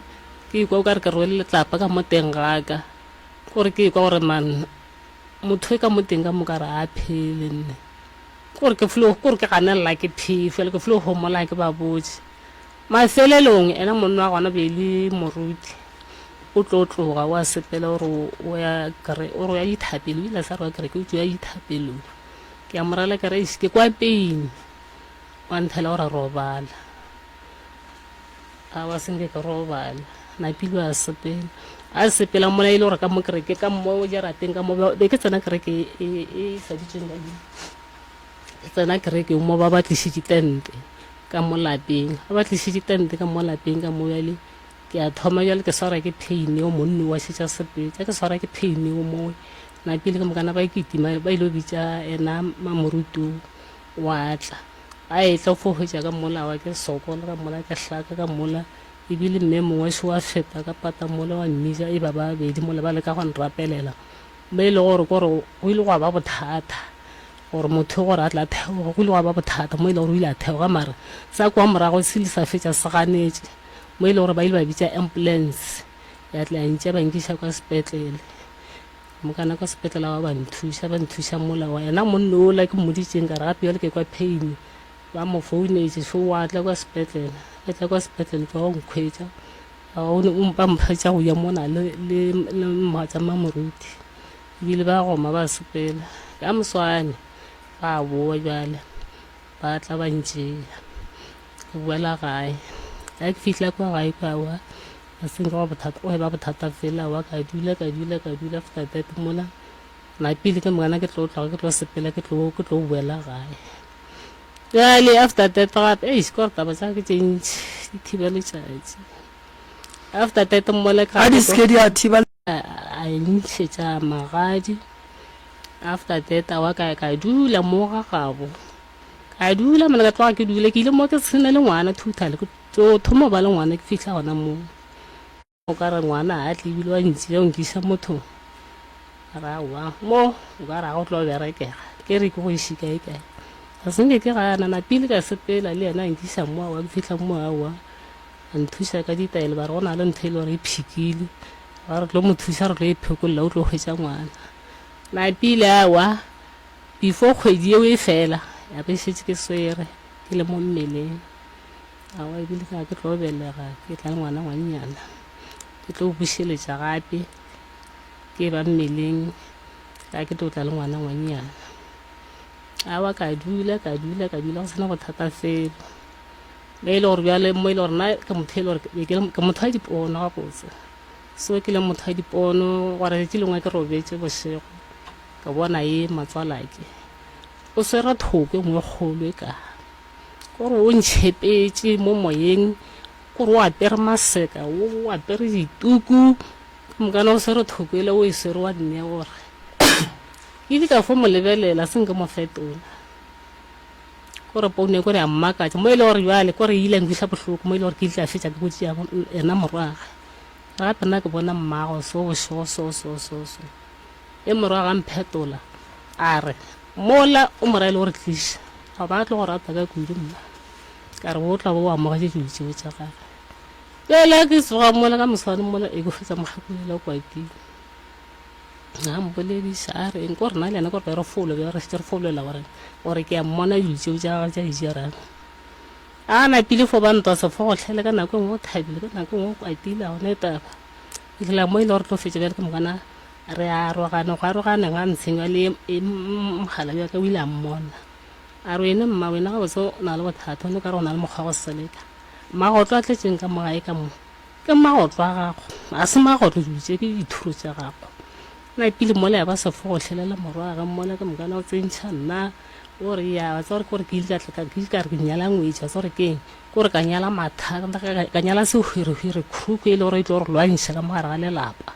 ke ikwa o ka re ke rwele letlapa ka mo teng ga ka. Kore ke kwa gore man motho e ka mo teng ka mo ka re a phele nne. Kore ke flo kore ke ganelela ke phefo le ke flo homola ke ba botše. Mafelelong ena monna wa gona be le moruti o tlo tloga wa sepela o re o ya kere o re o ya dithapelo o ile sa re wa kereke o tšo ya dithapelong. Ke a mo rela ke re eish ke kwa pain wa nthela gore robala. Aowa se nke ke robala. Napile a sepela. A sepela mola e le gore ka mo kereke ka mo jarateng ka mo be ke tsena kereke e, e, e sa ditseng ka ke tsena kereke mo ba ba tlišitše tente ka mo lapeng ba ba tlišitše tente ka mo lapeng ka mo bjale ke a thoma bjale ke swara ke pain yo monne wa šetša sepetša ke swara ke pain yo mongwe napile ke mokana ba kitima ba ile bitša ena mamoruti wa tla a etla fo hwetša ka mola wa ke sokola ka mola ke hlaka ka mola E bile mme mongwe šo a feta ka pata mola wa mmitša e ba ba babedi mola ba leka go nrapelela mo e lego gore kore go ile gwa ba bothata gore motho gore a tla theoga go ile gwa ba bothata mo e lego gore o ile a theoga mara sa kwa morago se ile sa fetša se ganetše mo e lego gore ba ile ba bitša ambulance ya tla ya ntšea ba nkiša kwa sepetlele mokana kwa sepetlele ba ba nthuša ba nthuša mola wa yena monno ola ke mmoditšeng ka re gape jale ke kwa pain Ba mo founetše, šo wa tla kwa sepetlele, a tla kwa sepetlele kwa go nkhwetša, ba mphetša go ya mona le, le, le mogatša mmamoruti. Ebile ba goma ba sepela. Ka moswane ba boa bjale, ba tla ba ntšea. Ke boela gae. Ga ke fihla kwa gae kwa wa, ga se nke wa bothata, wa eba bothata fela wa ka dula, ka dula, ka dula after that mola. Napile ke mokana ke tlo tloga ke tlo sepela ke tlo, ke tlo boela gae. Bjale after that gape, eish kore taba tša ke tše ntši di thiba letšatši. After that mola A di seke di a thiba. A ntšhetša magadi. After that awa ka ka dula mo ga gabo. Ka dula mola ka tloga ke dula ke ile mo ke sena le ngwana totally ke tlo thoma ba le ngwana ke fihla gona moo. O ka re ngwana a tle ebile wa ntšea o nkiša mothong. A re aowa, mo o ka re ga go tlo berekega, ke re ke go iše kae kae. Ga se nke ke gana, napile ka sepela le yena a nkiša mo aowa, ke fihla mo aowa, a nthuša ka ditaelo ba re go na le ntho e le gore e phikile, ba re tlo mo thuša re tlo e phekolla o tlo hwetša ngwana. Napile aowa, before kgwedi eo e fela ya be šetše ke swere ke le mo mmeleng. Aowa, ebile ga ke tlo belega, ke tla le ngwana ngwannyana. Ke tlo bušeletša gape, ke ba mmeleng, ga ke tlo tla le ngwana ngwannyana. Aowa, ka dula, ka dula, ka dula, go sena bothata felo. Mo e le gore bjale, mo e le gore nna ke motho e le gore ke motho wa dipono gabotse. So ke le motho wa dipono, gore letšatši lengwe ke robetše bošego, ka bona ye matswalake o swere thoko e nngwe kgolo e ka. Kore o ntšhepetše mo moyeng, kore o apere maseka, o apere dituku, ka mokana o swere thoko ele o e swere wa nnea gore ke ile ka fo mo lebelela se nke mo fetola. Kore poune kore ya mmakatša mo e le gore bjale kore e ile ya nkweša bohloko mo e le gore ke ile ka fetša ke botša yena morwagwe. Gape nna ke bona mmago so bošego so so so so. E morwagwe a mphetola a re Mola o mo raele gore tliša, ga ba tlo go rata ka kudu mma. Ka re o tla bo o amogetše dilo tšeo tša gagwe. Bjale ke tsoga mola ka moswane mola e ke hwetša mokgekolo yola o kwatile. A mpolediša a re eng, ko re nna le yena ko re be re folo, be re šetše re folela gore gore ke a mmona dilo tšeo tša gagwe tša di dirang. A napile fo ba ntwa sefogohlele ka nako e nngwe o thabile, ka nako e nngwe o kwatile, ga go ne taba. Fihlela mo e le gore tlo fetša bjale ke mokana Re a arogana, go aroganeng ga ntshenywa le e mogala bja ka o ile a mmona. A re wene mma, wena gabotse o na le bothata, o no ka re o na le mokgwa wa go seleka. Magotlo a tletšeng ka mo gae ka mo, ke magotlo a gago, ga se magotlo dilo tše ke dithuro tša gago. Napile mola ya ba sefogohlelela morwagwe mola ke mokana o tsentšha nna o re ya wa tseba gore ke gore ke ile ka tla ke ile ka re ke nyala ngwetši wa tseba gore ke eng ke gore ka nyala mathata ka nyala sehwirihwiri khukhu e le gore e tlo re lwantšha ka mo gare ga lelapa.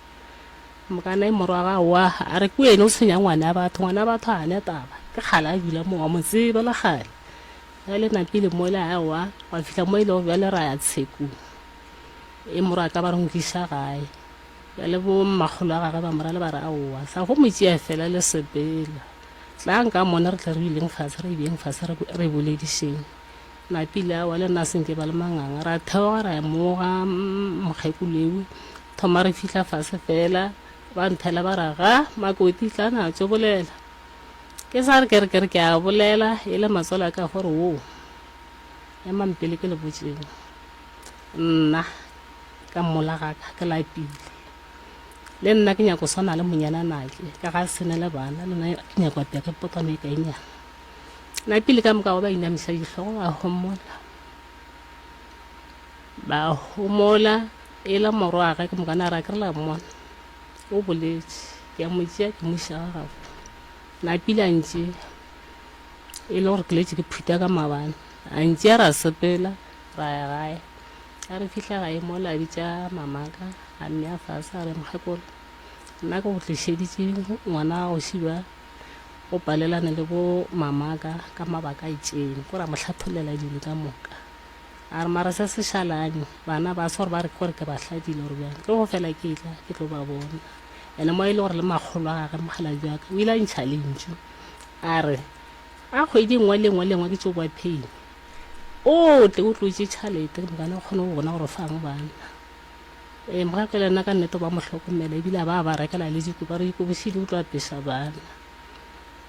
Mokana e morwa ga wa a re ke wene o tshwenya ngwana batho, ngwana batho a ne taba, ke kgale a dula mo wa mo tseba le kgale. Bjale napile mola a wa, wa fihla mo e lego bjale ra ya tshekong. E morwa ka ba re nkiša gae. Bjale bo mmakgolo a gagwe ba mo rale ba re aowa, sa go mo tšea fela le sepela. Tlang ka mona re tle re ileng fase re beng fase re re boledišeng. Napile aowa le nna se nke ba le manganga. Ra theoga ra ya mo ga mokgekolo ewe. Thoma re fihla fase fela, ba nthela ba ra ga, Makoti tla na tšo bolela. Ke sa re ke re ke re ke a bolela, e le matswalo a ka gore wo. Emang pele ke le botšeng. Nna ka mmola ga ka ke lapile. Le nna ke nyako swana le monyana nake, ka ga sene le bana, le nna ke nyako apea ka potwana e kaenyana. Napile ka moka ba inamiša dihlogo ba homola. Ba homola. E la morwagwe ke mokane a re a ke re la mmona o boletše ke a mo tšea ke mo iša ga gabo napile a ntšea e le gore ke letše ke phutha ka mabane a ntšea ra sepela ra ya gae a re fihla gae mola a bitša mamaka a mmea fase a re mokgekolo nna ke go tlišeditše ngwana wa go šiba o palelane le bo mamaka ka mabaka a itšeng ko ra mo hlathollela dilo ka moka A re, Mara se se šalane, bana ba se gore ba re ke gore ke ba hladile or bjang, ke go fela ke etla ke tlo ba bona. Ene mo e le gore le makgolo a gage mokgalabje wa ka o ile a ntšha lentšu a re, A kgwedi e nngwe le nngwe le nngwe ke tšo kwa pain, o tle o tlo tše tšhalete ke mokane o kgone go bona gore o fang bana. Ee, mogakwele nna ka nnete ba mo hlokomela ebile a ba a ba rekela le dikobo, ba re dikobo šidi o tlo apeša bana.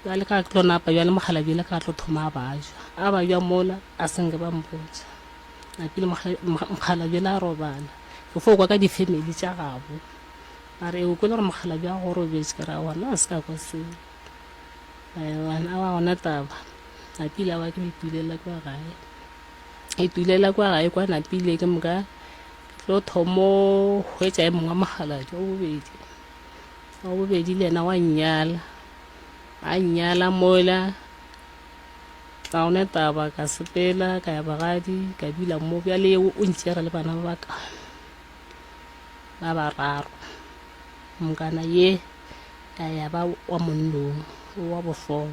Bjale ka tlo napa bjale mokgalabje le ka tlo thoma a bajwa. A bajwa mola a se nke ba mpotša. Napile mokgalabje le a robala. Ke fo kwa ka di-family tša gabo. Ba re, o kwele gore mokgalabje a go robetše. Ke re, aowa nna ga se ka kwa selo. Aowa gona taba. Napile aowa ke itulela kwa gae. Itulela kwa gae kwa napile ke moka ke tlo thomo hwetša e mongwe wa mokgalabje wa bobedi. Wa bobedi le yena wa nnyala, a nnyala mola ga gona taba ka sepela ka ya bogadi ka dula mo bjale o ntšere le bana ba ka ba bararo mokana ye ya ya ba wa monnong wa bohloko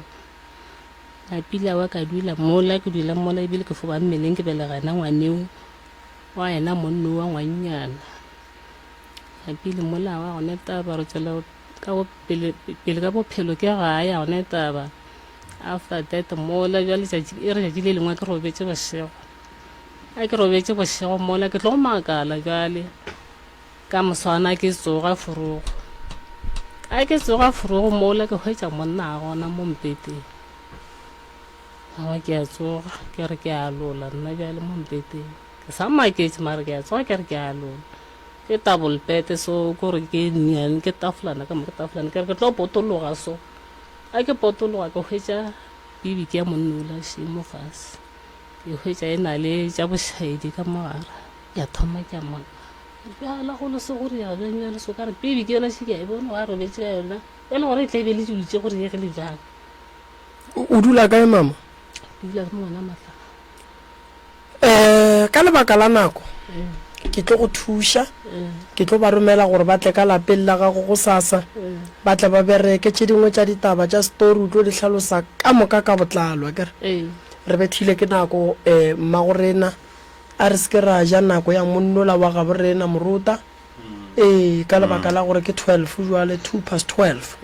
napile wa ka dula mola ke dula mola ebile ke fo ba mmeleng ke belega yena ngwaneo wa yena monno wa ngwannyana Pele mola wa gone taba re tswela ka pele pele ka bophelo ke gae a gone taba after that mola jwa letšatši e re tšatši le lengwe ke robetše bošego a ke robetše bošego mola ke tlo makala jwale ka moswana ke tsoga forogo a ke tsoga forogo mola ke hwetša monna a gona mo mpeteng awa ke a tsoga ke re ke a lola nna bjale mo mpeteng ke sa maketše mare ke a tsoga ke re ke a lola Ke double bed so kore ke nnyane ke tafolana ka mo ke tafolana ke re ke tlo potologa so a ke potologa ke hwetša bibiki ya monnola še mo fase ke hwetša e na le tša bošaedi ka mogare ya thoma ke a mona bjala go le se gore ya bjang bjale so ka re bibiki yona še ke a e bona wa robetše ka yona e le gore e tla e be le dilo tše gore ye ge le bjang O dula kae mama? Ke dula ke ngwana matla. Um ka lebaka la nako ke tlo go thuša, ke tlo ba romela gore ba tle ka lapeng la gago gosasa, ba tle ba bereke. Tše dingwe tša ditaba tša setori o tlo di hlalosa ka moka ka botlalo, akere? Re bethile ke nako um mmagorena, a re se ke ra ja nako ya monnola wa gaborena Morota. Ee, ka lebaka la gore ke 12 jwale, 2 past 12.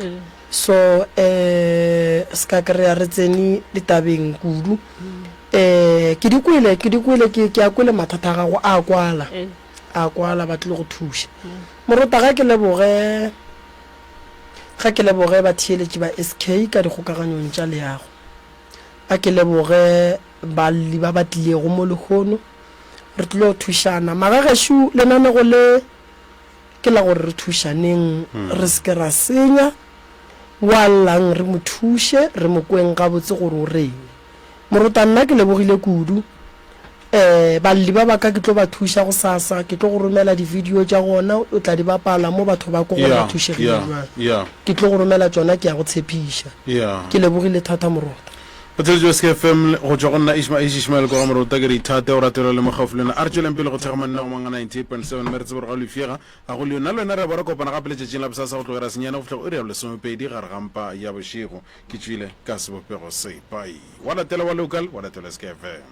So, eh, se ka kry-a re tsene ditabeng kudu. Eh, ke di kwele, ke di kwele, ke, ke a kwele mathata a gago a kwala. A kwala, ba tlile go thuša. Morota, ga ke leboge, ga ke leboge batheeletši ba SK ka dikgokaganyong tša leago. A ke leboge balli ba ba tlilego mo lehono. Re tlilo thušana. Magagešo, lenanego le ke la gore re thušaneng, re se ke ra senya. Wa llang re mo thuše, re mo kweng gabotse gore o reng. Morota, nna ke lebogile kudu. Um balli ba ba ka ke tlo ba thuša gosasa, ke tlo go romela di-video tša gona, o tla di bapala mo batho ba kwe gore ba thušegile bjang. Ke tlo go romela tšona, ke a go tshepiša. Ke lebogile thata Morota. Botheletši bja Sk FM go tšwa go nna Ishma Ish Ishmael Koga Morota ke re ithate o rate le mo gaufi le wena a re tšweleng pele go thekga mananeo a mangwe a 98.7 mme re tsebe gore ga o lefšega ga go leo nna le wena re a bo re kopana gape letšatšing la bosasa go tlogera senyane go fihla go iri ya bolesomepedi gare ga mpa ya bošego ke tšwile ka sebopego se pai wa latela wa local wa latela Sk FM.